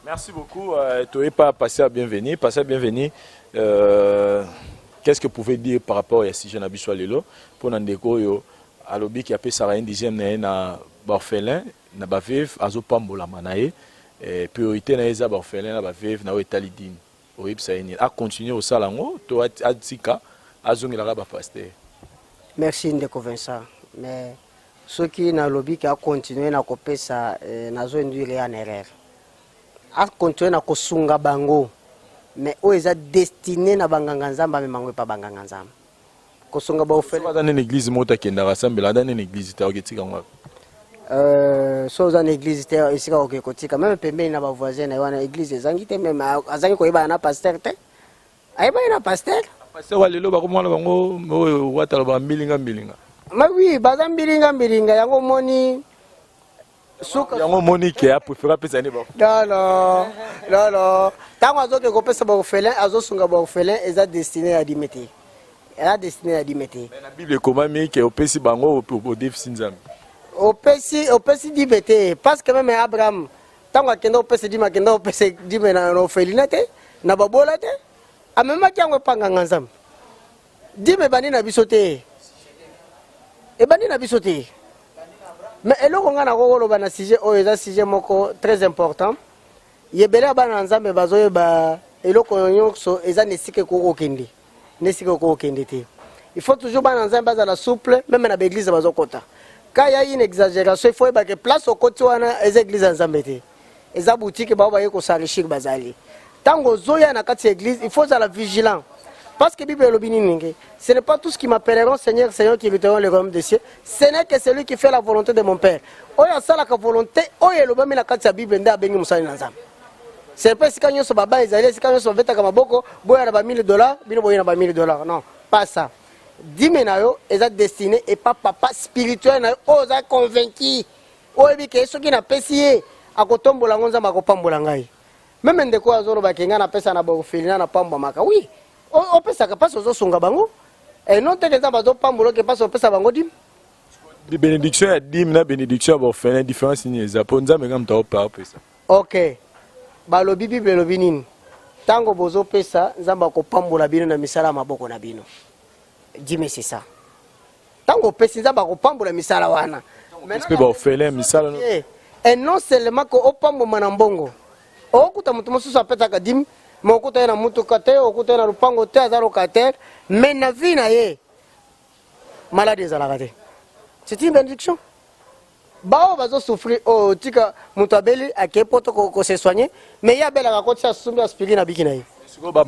Merci beaucoup. Euh, Toye pas passer à bienvenue. Passer à bienvenue. Euh, qu'est-ce que vous pouvez dire par rapport à sujet na biso lelo pour na ndeko oyo alobi ki apesaka un dixième na ye na orphelin na ba veuve azopambolama na ye eh, priorité na ye eza ba orphelin na ba veuve na oyo etali dime oyebisa ye nini a continuer kosala yango to atika azongelaka ba pasteur Merci ndeko Vincent mais soki nalobi ke a continuer na kopesa eh, nazo induire ye en erreur. A continuer na kosunga bango mais oyo eza destine na banganga nzambe amema yango epa banganga nzambe. Kosunga ba orphelin. Soki aza nde na eglise moko te akendaka asambela aza nde na eglise te akoki tika yango wapi? Euh, so oza na eglise te esika okoki kotika meme pembeni na ba voisin na ye wana eglise ezangi te meme azangi koyebana na pasteur te ayebani na pasteur pasteur wa lelo bakomona bango oyo wata alobaka mbilinga mbilinga ma oui baza mbilinga mbilinga yango omoni suka yango omoni ke aprefere apesa nde ba non non non non ntango azoke kopesa baorphelin azosunga baorphelin eza destine ya dime te eza destine ya dime te na bible ekomami ke opesi bango odefisi nzambe opesi opesi dime te parce que meme abraham ntango akenda kopesa dime akenda kopesa dime na orphelinat te na babola te amemaki yango epa nganga nzambe Dime ebandi na biso te. Ebandi na biso te. Mais eloko ngai nakoki koloba na sujet oyo eza sujet moko très important. Yebele ya bana na Nzambe bazoyeba eloko nyonso eza na esika ekoki kokende na esika ekoki kokende te. Il faut toujours bana na Nzambe bazala souple meme na ba eglise bazokota. Quand il y a une exagération, il faut yeba que place okoti wana eza eglise ya Nzambe te. Eza boutique bao baye ko s'enrichir bazali. Tango ozoya na kati ya église, il faut ozala vigilant. Parce que Bible elobi nini nge? Ce n'est pas tous qui m'appelleront Seigneur, Seigneur qui hériteront le royaume des cieux. Ce n'est que celui qui fait la volonté de mon Père. Oyo asalaka volonté oyo elobami na kati ya Bible nde abengi mosali na Nzambe. Ce n'est pas esika nyonso baba ezali, esika nyonso babetaka maboko, boya na ba 1000 dollars, bino boye na ba 1000 dollars. Non, pas ça. Dime na yo eza destiné epa papa spirituel na yo oyo oza convaincu. Oyebi ke soki napesi ye akotombola yango Nzambe akopambola ngai. Meme ndeko oyo azoloba ke ngai napesa na ba orphelinat napambwamaka. Oui, opesaka pasi ozosunga bango. Et non te ke Nzambe azopambola ke pasi opesa bango dime. Benediction ya dime na benediction ya ba orphelin différence nini eza? Po Nzambe kaka moto akopesa. Ok. Balobi Bible elobi nini? Tango bozopesa Nzambe akopambola bino na misala ya maboko na bino. Dime c'est ça. Tango opesi Nzambe akopambola misala wana. Mpe ba orphelin misala. Et non seulement ko opamboma na mbongo. Okuta moto mosusu apesaka dime. Mais okuta ye na mutuka te, okuta ye na lupango te, aza locataire, mais na vie na ye maladi ezalaka te. C'est une bénédiction. Baoyo bazo souffrir oyo tika moto abeli ake poto ko se soigner, mais ye abelaka akotisa asumbi aspirine abiki na ye. Sikoyo ba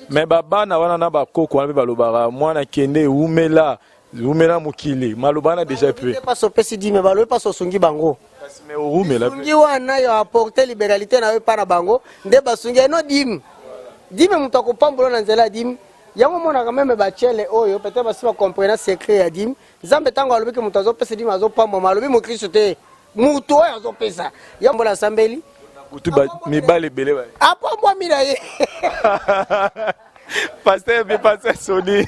mais ba bana wana na ba koko wana pe balobaka mwana kende wumela wumela mokili maloba wana deja pe. Balobi pasi opesi dime balobi pasi osungi bango. Kasi mais owumela pe. Sungi wana yo apporter liberalité na yo epa na bango nde basungi ye no dime. Dime moto akopambola na nzela ya dime. Yango omonaka meme ba tshele oyo peut-être basi ba comprena secret ya dime. Nzambe tango alobi ke moto azopesa dime azopambwama alobi mokristo te. Moto oyo azopesa. Yo mbola asambeli. Butu ba mibali ebele ba. Apambwami na ye. Pasteur, mais Pasteur Sony,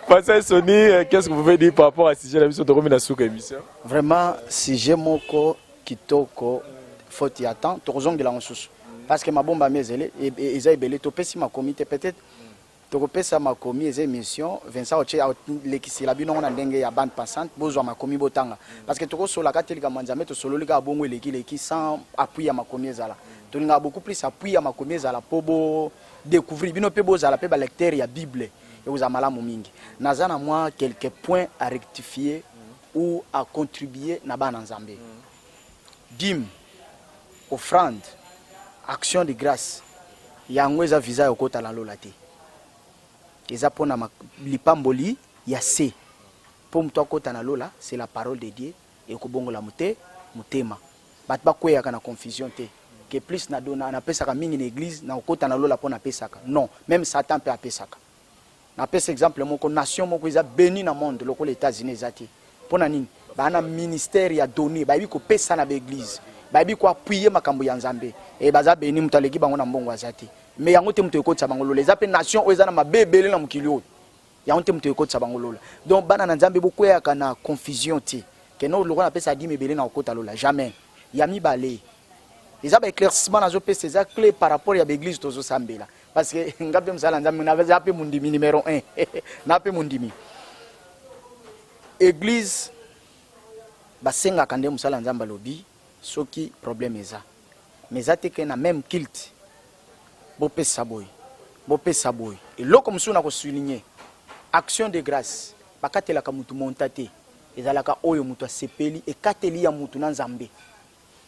Pasteur Sony, euh, qu'est-ce que vous pouvez dire par rapport à ce sujet la biso tokomi na suka émission? Vraiment sujet moko kitoko faute ya temps tokozongela yango susu parce que mabombami ezele e, e, eza ebele topesi makomi te peut-être tokopesa makomi eza émission Vincent otie alekisela bino ngo na ndenge ya bande passante bozwa makomi botanga parce que tokosolaka te likambo ya Nzambe tosololi kaka bongo eleki leki sans appui ya makomi ezala tolingaka beaucoup plus appui ya makomi ezala po bo découvrir bino pe bozala pe ba lecteur ya Bible ekozala malamu mingi naza na mwa quelques points à rectifier ou à contribuer na bana Nzambe dime offrande action de grâce yango eza visa ya kokota na lola te eza pona lipamboli ya se po moto akota na lola c'est la parole de Dieu ekobongola mote motema bato bakweyaka na confusion te que plus na dona napesaka mingi na eglise na kokota na lola po napesaka non meme satan pe apesaka Napesa exemple moko, nation moko eza beni na monde lokola Etats-Unis eza te. Pona nini? Ba na ministère ya donner, bayebi kopesa na ba eglise, bayebi ko appuyer makambo ya Nzambe. Et baza beni, moto aleki bango na mbongo aza te. Mais yango te moto ekotisa bango lola. Eza pe nation oyo eza na mabe ebele na mokili oyo. Yango te moto ekotisa bango lola. Donc bana na Nzambe bokweyaka na confusion te. Que non lokola napesa dime ebele na kokota lola. Jamais. Ya mibale, eza ba éclaircissement nazopesa eza clé par rapport ya ba eglise tozosambela. Parce que nga pe mosala nzambe naza pe mondimi numero 1 na pe mondimi eglise basengaka nde mosala nzambe alobi soki problème eza mais eza te ke na même culte bopesa boye bopesa boye eloko mosusu na kosouligne action de grâce bakatelaka motu monta te ezalaka oyo moto asepeli ekateli ya motu na nzambe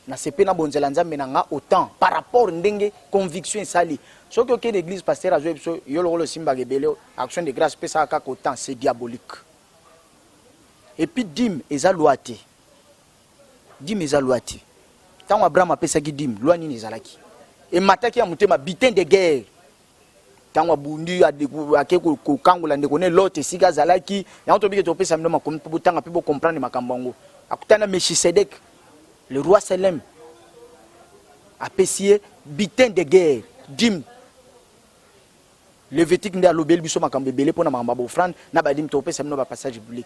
Na sepeli na bonzela nzambe na nga autant par rapport ndenge conviction esali soki oke na eglise pasteur azo yebiso yo lokola osimbaka ebele action de grace pesaka kaka autant c'est diabolique et puis dime eza loi te dime eza loi te ntango abraham apesaki dime loi nini ezalaki emataki ya motema butin de guerre Tango abundi ake kokangola ndeko ne Lot esika azalaki, yango tobike topesa bino makomi mpo botanga mpe bocomprendre makambo yango. Akutani na Melchisedek, le roi Salem, apesi ye butin de guerre, dime. Levitique nde alobeli biso makambo ebele mpo na makambo ya baofrande na badime, topesa bino bapassage biblique.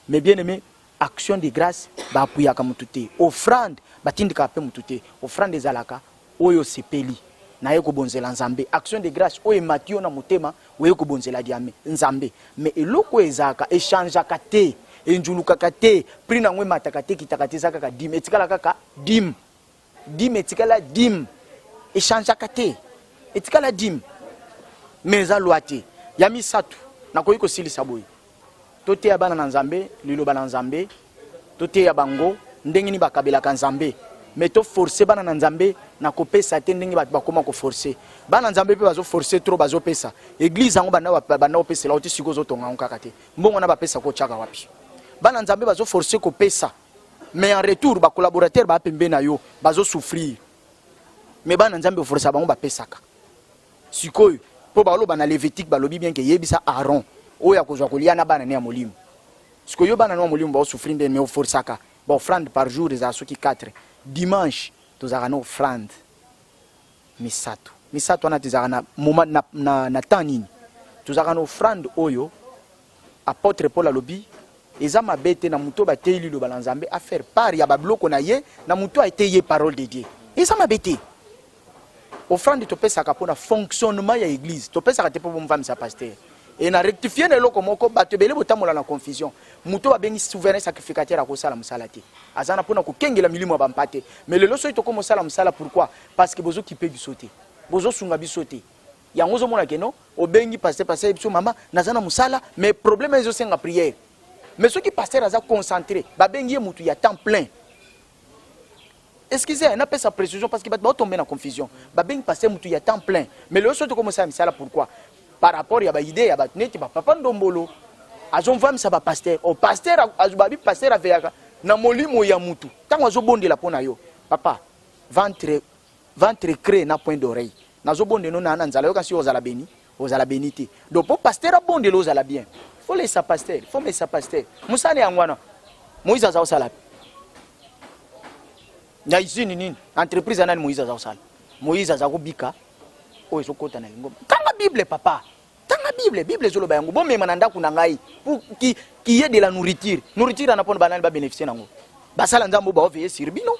Mais bien aimé, action de grâce baapuyaka motu te, offrande batindikaka mpe motu te. Offrande ezalaka Oyo osepeli naye kobonzela Nzambe, action de grace oyo emati yo na motema oye kobonzela diame Nzambe. Mais eloko oyo ezalaka e changeaka te, enjulukaka te, prix nango emataka te ekitaka te eza kaka dime, etikala kaka dime. Dime etikala dime, e changeaka te, etikala dime. Mais eza loi te. Ya misatu, nakoki kosilisa boye. Toteya bana na Nzambe liloba na Nzambe, toteya bango ndenge nini bakabelaka Nzambe, mais to forcer bana na Nzambe na kopesa te ndenge bato bakoma ko forcer. Bana Nzambe pe bazo forcer trop bazo pesa. Eglise yango banda banda kopesela yo ti sikoyo ozotonga yango kaka te. Mbongo wana bapesa ko otiaka wapi? Bana Nzambe bazo forcer kopesa mais en retour ba collaborateurs ba pembeni na yo bazo souffrir. Mais bana Nzambe oforsa bango bapesaka. Sikoyo, po baoloba na Levitique, balobi bien ke yebisa Aaron oyo akozwa kolia na bana ne ya molimo. Sikoyo yo bana no ya molimo bao souffrir nde mais oforsaka ba offrande par jour ezala soki 4. Dimanche tozalaka na offrande misato. Misato wana tezalaka na moment na, na, na temps nini? Tozalaka na offrande oyo apotre Paul alobi eza mabe te na moto bateyi liloba na Nzambe a faire part ya babiloko na ye na moto ateyi ye parole de Dieu. Eza mabe te. Offrande topesaka pona fonctionnement ya eglise, topesaka te po bomvamisa pasteur. Et na rectifier na eloko moko, bato ebele botambola na confusion. Moto babengi souverain sacrificateur akosala mosala te. Aza na pona kokengela milimo ya bampate. Mais lelo soki tokomi kosala mosala pourquoi? Parce que bozo kipe biso te. Bozosunga biso te. Yango ozomona ke non, obengi pasteur, pasteur ayebi biso mama naza na mosala mais problème ezosenga prière. Mais soki pasteur aza concentré, babengi ye mutu ya temps plein. Excusez, napesa précision parce que bato baotombe na confusion. Babengi pasteur mutu ya temps plein. Mais lelo soki tokomosala misala pourquoi? Par rapport ya ba idée ya bato neti ba papa Ndombolo azomvamisa ba pasteur. Oh pasteur babi pasteur aveyaka na molimo ya mutu. Tango azobondela mpo na yo. Papa, ventre ventre creux na point d'oreille. Nazobondela na na nzala yoka si ozala béni, ozala béni te. Donc po pasteur abondela ozala bien. Faut laisser pasteur, faut mesa pasteur. Musala yango wana. Moïse aza osala. Na usine nini? Entreprise ya nani Moïse aza osala? Moïse aza kobika oyo ezokota na lingomba. Tanga Bible papa. Tanga Bible, Bible ezoloba yango. Bomema na ndako na ngai pour qui qui est de la nourriture. Nourriture ana pona banani ba bénéficier nango. Basala nzambo ba veiller sur bino.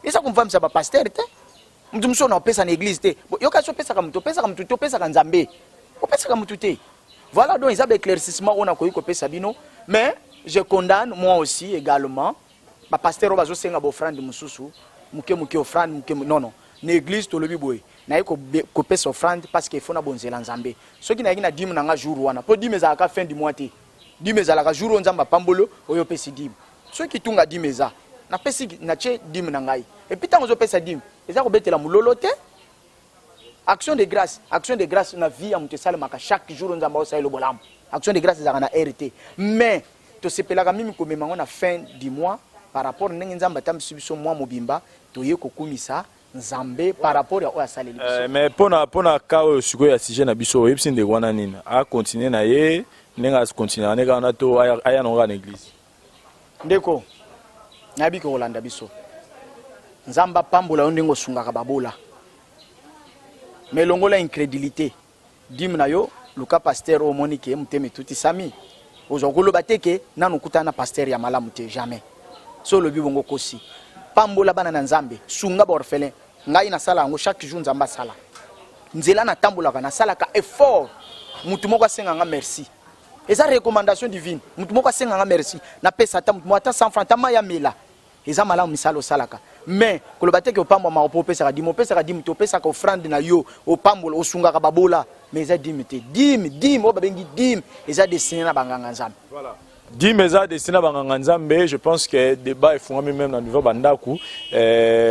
Eza komvamisa ba pasteur te. Mutu mosusu na opesa na église te. Yoka so opesaka mutu, opesaka mutu te, opesaka Nzambe. Opesaka mutu te. Voilà donc eza ba éclaircissement oyo nakoki kopesa bino, mais je condamne moi aussi également ba pasteur oyo bazosenga ba offrande mosusu moke moke offrande moke non non na église tolobi boye naye kopesa offrande parce que il faut nabonzela Nzambe. Soki nayaki na dime na nga jour wana, po dime ezalaka fin du mois te, dime ezalaka jour oyo Nzambe apamboli oyo opesi dime. Soki kitunga dime eza, napesi natie dime na ngai. Et puis ntango ozopesa dime eza kobetela mololo te. Action de grâce, action de grâce na vie ya moto esalemaka chaque jour Nzambe aosalela bolamu. Action de grâce ezalaka na heure te, mais tosepelaka mimi komema yango na fin du mois par rapport ndenge Nzambe atambisi biso mois mobimba, toye kokumisa Nzambe par rapport ya oyo asaleli biso. Mais pona cas oyo sikoyo ya sujet na biso, oyebisi ndeko wana nini? A continuer na ye ndenge a continuer na kaka na to aya na kaka na église. Ndeko, nayebi ke kolanda biso. Nzambe apambola yo ndenge osungaka babola. Mais longola incrédulité. Dime na yo, luka pasteur oyo omoni ke motema etutisami. Ozwa koloba te ke nanu okutana na pasteur ya malamu te, jamais. So olobi bongo okosi. Pambola bana na Nzambe, sunga ba orphelin. Ngai nasala yango chaque jour, Nzambe asala. Nzela natambolaka, nasalaka effort. Mutu moko asenga nga merci. Eza recommandation divine. Mutu moko asenga nga merci. Napesa ata mutu moko ata 100 francs, ata mayi amela. Eza malamu misala osalaka. Mais koloba te ke opambwamaka po opesaka dime, opesaka dime te, opesaka offrande na yo, opambola, osungaka babola, mais eza dime te. Dime, dime oyo babengi dime eza destiné na ba nganga Nzambe. Voilà. Dime eza destiné na ba nganga Nzambe, je pense que débat efungwami même na niveau ba ndaku.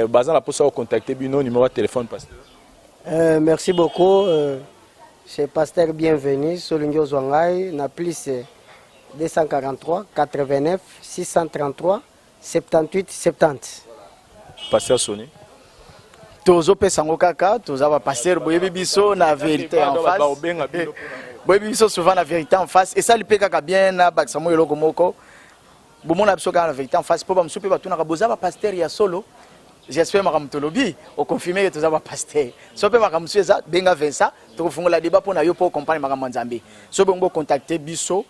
Baza na posa ko contacter bino numéro ya téléphone pasteur. Merci beaucoup. C'est pasteur Bienvenu Solingi ozwa ngai na plus 243 89 633 78 70. Pasteur Sony. Tozopesa yango kaka, toza ba pasteur, boyebi biso na vérité en face. Boyebi biso souvent na vérité en face. Esali pe kaka bien na bakisa mo eloko moko. Bomona biso kaka na vérité en face po ba mosusu pe batunaka boza ba pasteur ya solo. J'espère makambo tolobi oconfirme ke toza ba pasteur. So pe makambo mosusu eza benga Vincent, tokofungola débat po na yo po comprendre makambo ya Nzambe. So bongo contacter biso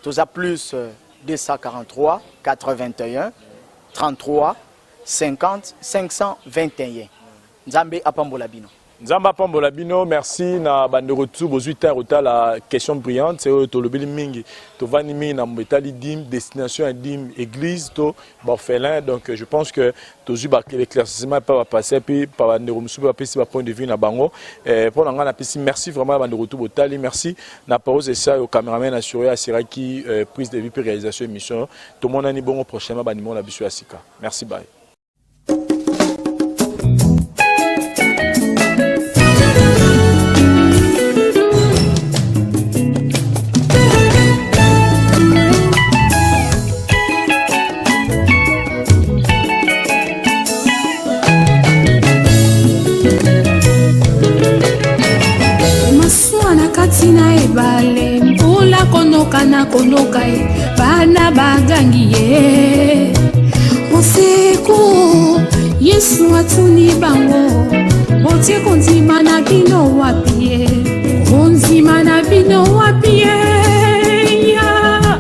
toza plus 243 81 33 50 521. Nzambe apambola bino. Nzambe apambola bino. Merci na bandeko tu bozwi temps kotala question brillante oyo tolobeli mingi, tovandi mingi na etali dime, destination ya dime, église to orphelin. Donc je pense que tozwi ba éclaircissement pa ba passer puis pa bandeko mosusu bapesi ba point de vue na bango. Mpo na ngai napesi merci vraiment ya bandeko tu botali. Merci na Pause Esa yo cameraman assuré assuraki prise de vue puis réalisation émission. Tomonani bongo prochainement ba numéro na biso ya sika. Merci, bye. Masuwa na kati na ebale, mbula konoka na konoka ye, bana bagangi ye usiku. Yesu atuni bango, botie kondima na bino wapi ye? Kondima na bino wapi ye? Ya.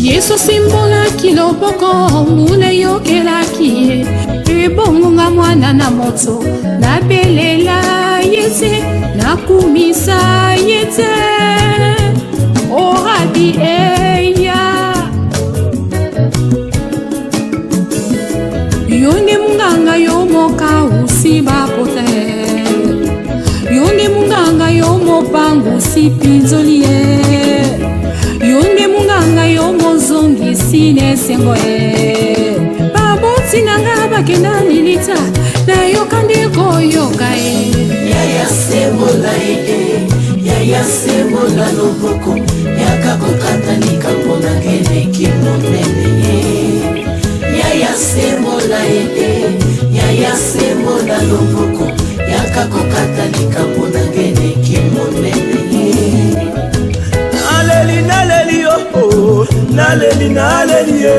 Yesu asembolaki loboko, mbula eyokelaki ye. Ebongo nga mwana na moto, nabelela ye te, nakumisa ye te. O Rabi. ngai eya yo nde monganga yo mokausi bapota yo nde monganga yo mopangusi mpinzoli ye yo nde monganga yo mozongisi na esengo ye baboti na nga bakenda lilita nayoka nde koyoka ye yaya sembola ye eh, yaya sembola loboko yaka kokata likambo na keleki monene ye yaya sembola ye eh, yaya sembola loboko yaka kokata likambo na keleki monene ye naleli naleli yo oh, naleli naleli ye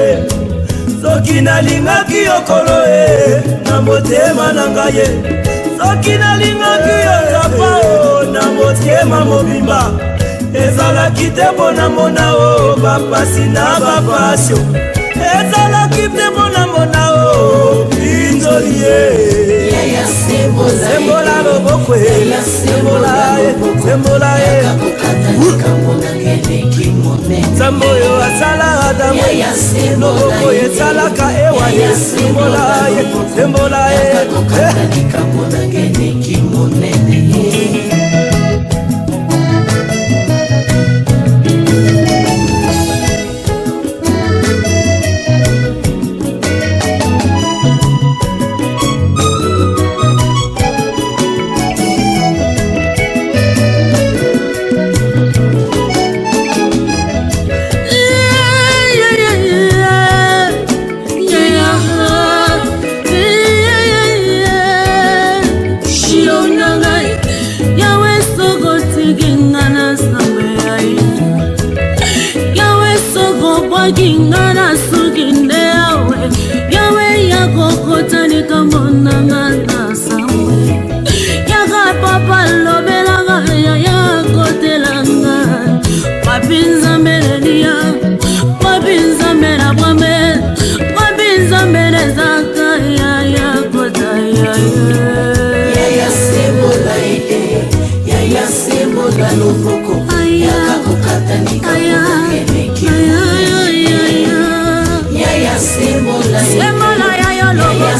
soki nalingaki yo kolo e na motema na ngai ye soki nalingaki yo tapa o na motema mobimba ezalaki te mpo na mona o bapasi na bapasio ezalaki te mpo na mona o pinzoli ye sembola loboko e sembola ye sembola ye nzambe oyo asala adamu loboko esalaka ewa ye sembola ye sembola ye Obwaki nga na suki nde yawe yawe yakokota likambo na nga na samwe yaka papa lobelanga yaya kotelanga wapi nzambe lelia wapi nzambe na bwambe wapi nzambe nezaka yaya kota yaya sembola ye yaya sembola loboko yaka kokata likambo eleki yaya sembola sembola ya yo lobo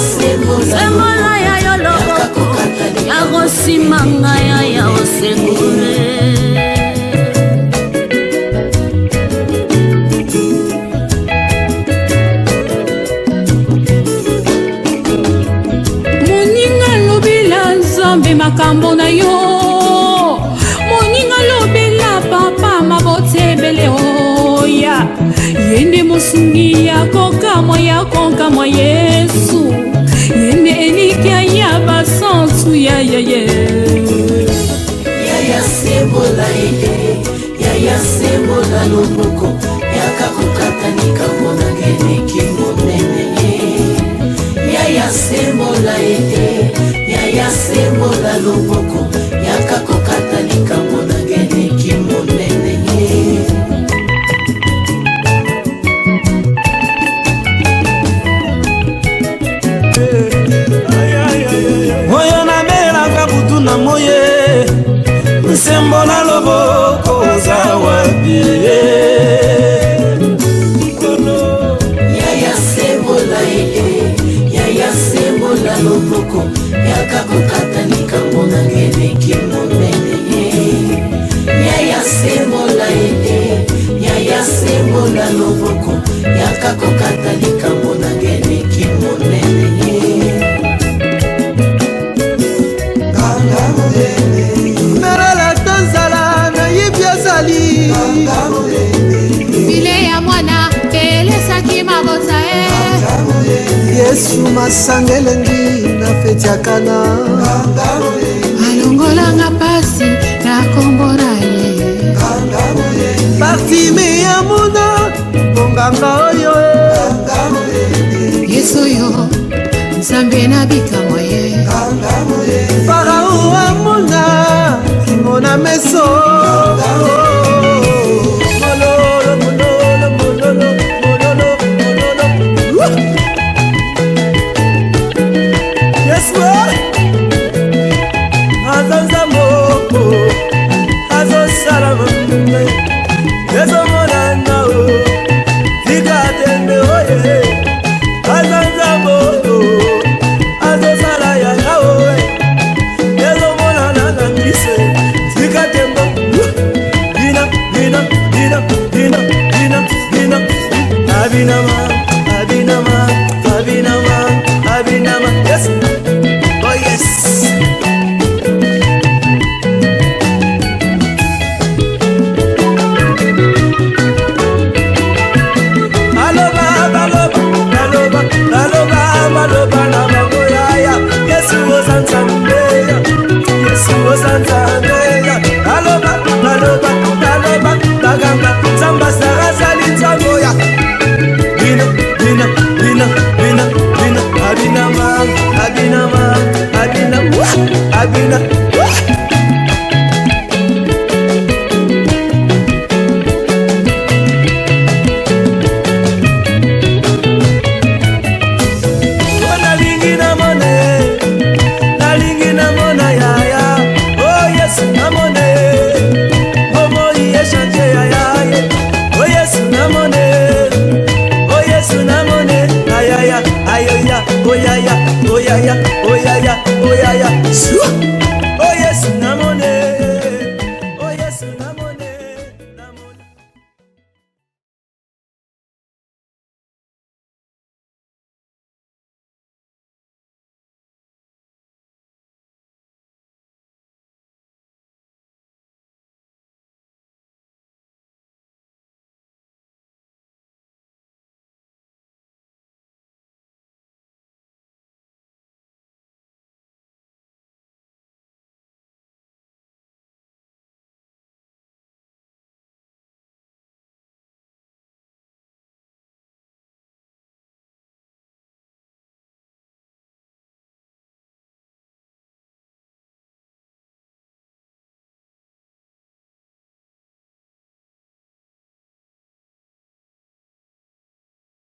sembola ya yo lobo yakosimba ngai yaya osekure Moninga lobela nzambe makambo na yo moninga lobela papa mabota ebele oya ye nde mosungi ya kokamwa ya kokamwa yesu ye nde elikya ya basantu ya yaye yaya sembola ye yaya sembola loboko yaka kokata likambo na ngeleki monene ye yaya sembola ye te yaya sembola loboko yaka kokata likambo na ngeleki monene ye oyo nabelaka butu na moye nsembola loboko oza wapi yaya sembola ye yaya sembola loboko yaka kokata likambo na ngeleki monene ye yaya sembola ye yaya sembola loboko yaka kokata likambo na ngeleki monene ye nalala nzala nayebi azali bile ya mwana elesaki mabota e yesu masanga elengi na feti ya kana alongolanga mpasi na kombo na ye bartime ya mona monganga oyo yesu oyo nzambe na bikamwa ye farao amona kingo na meso yesu aza nzambo azosala ezomona. bina. Nalingi namona ye, nalingi namona yaya. O oh, Yesu, namona ye, bomoi echange yaya ye. O Yesu, namona ye, o Yesu, namona ayaya ayoya oyaya oyaya oyaya oyaya. Sua!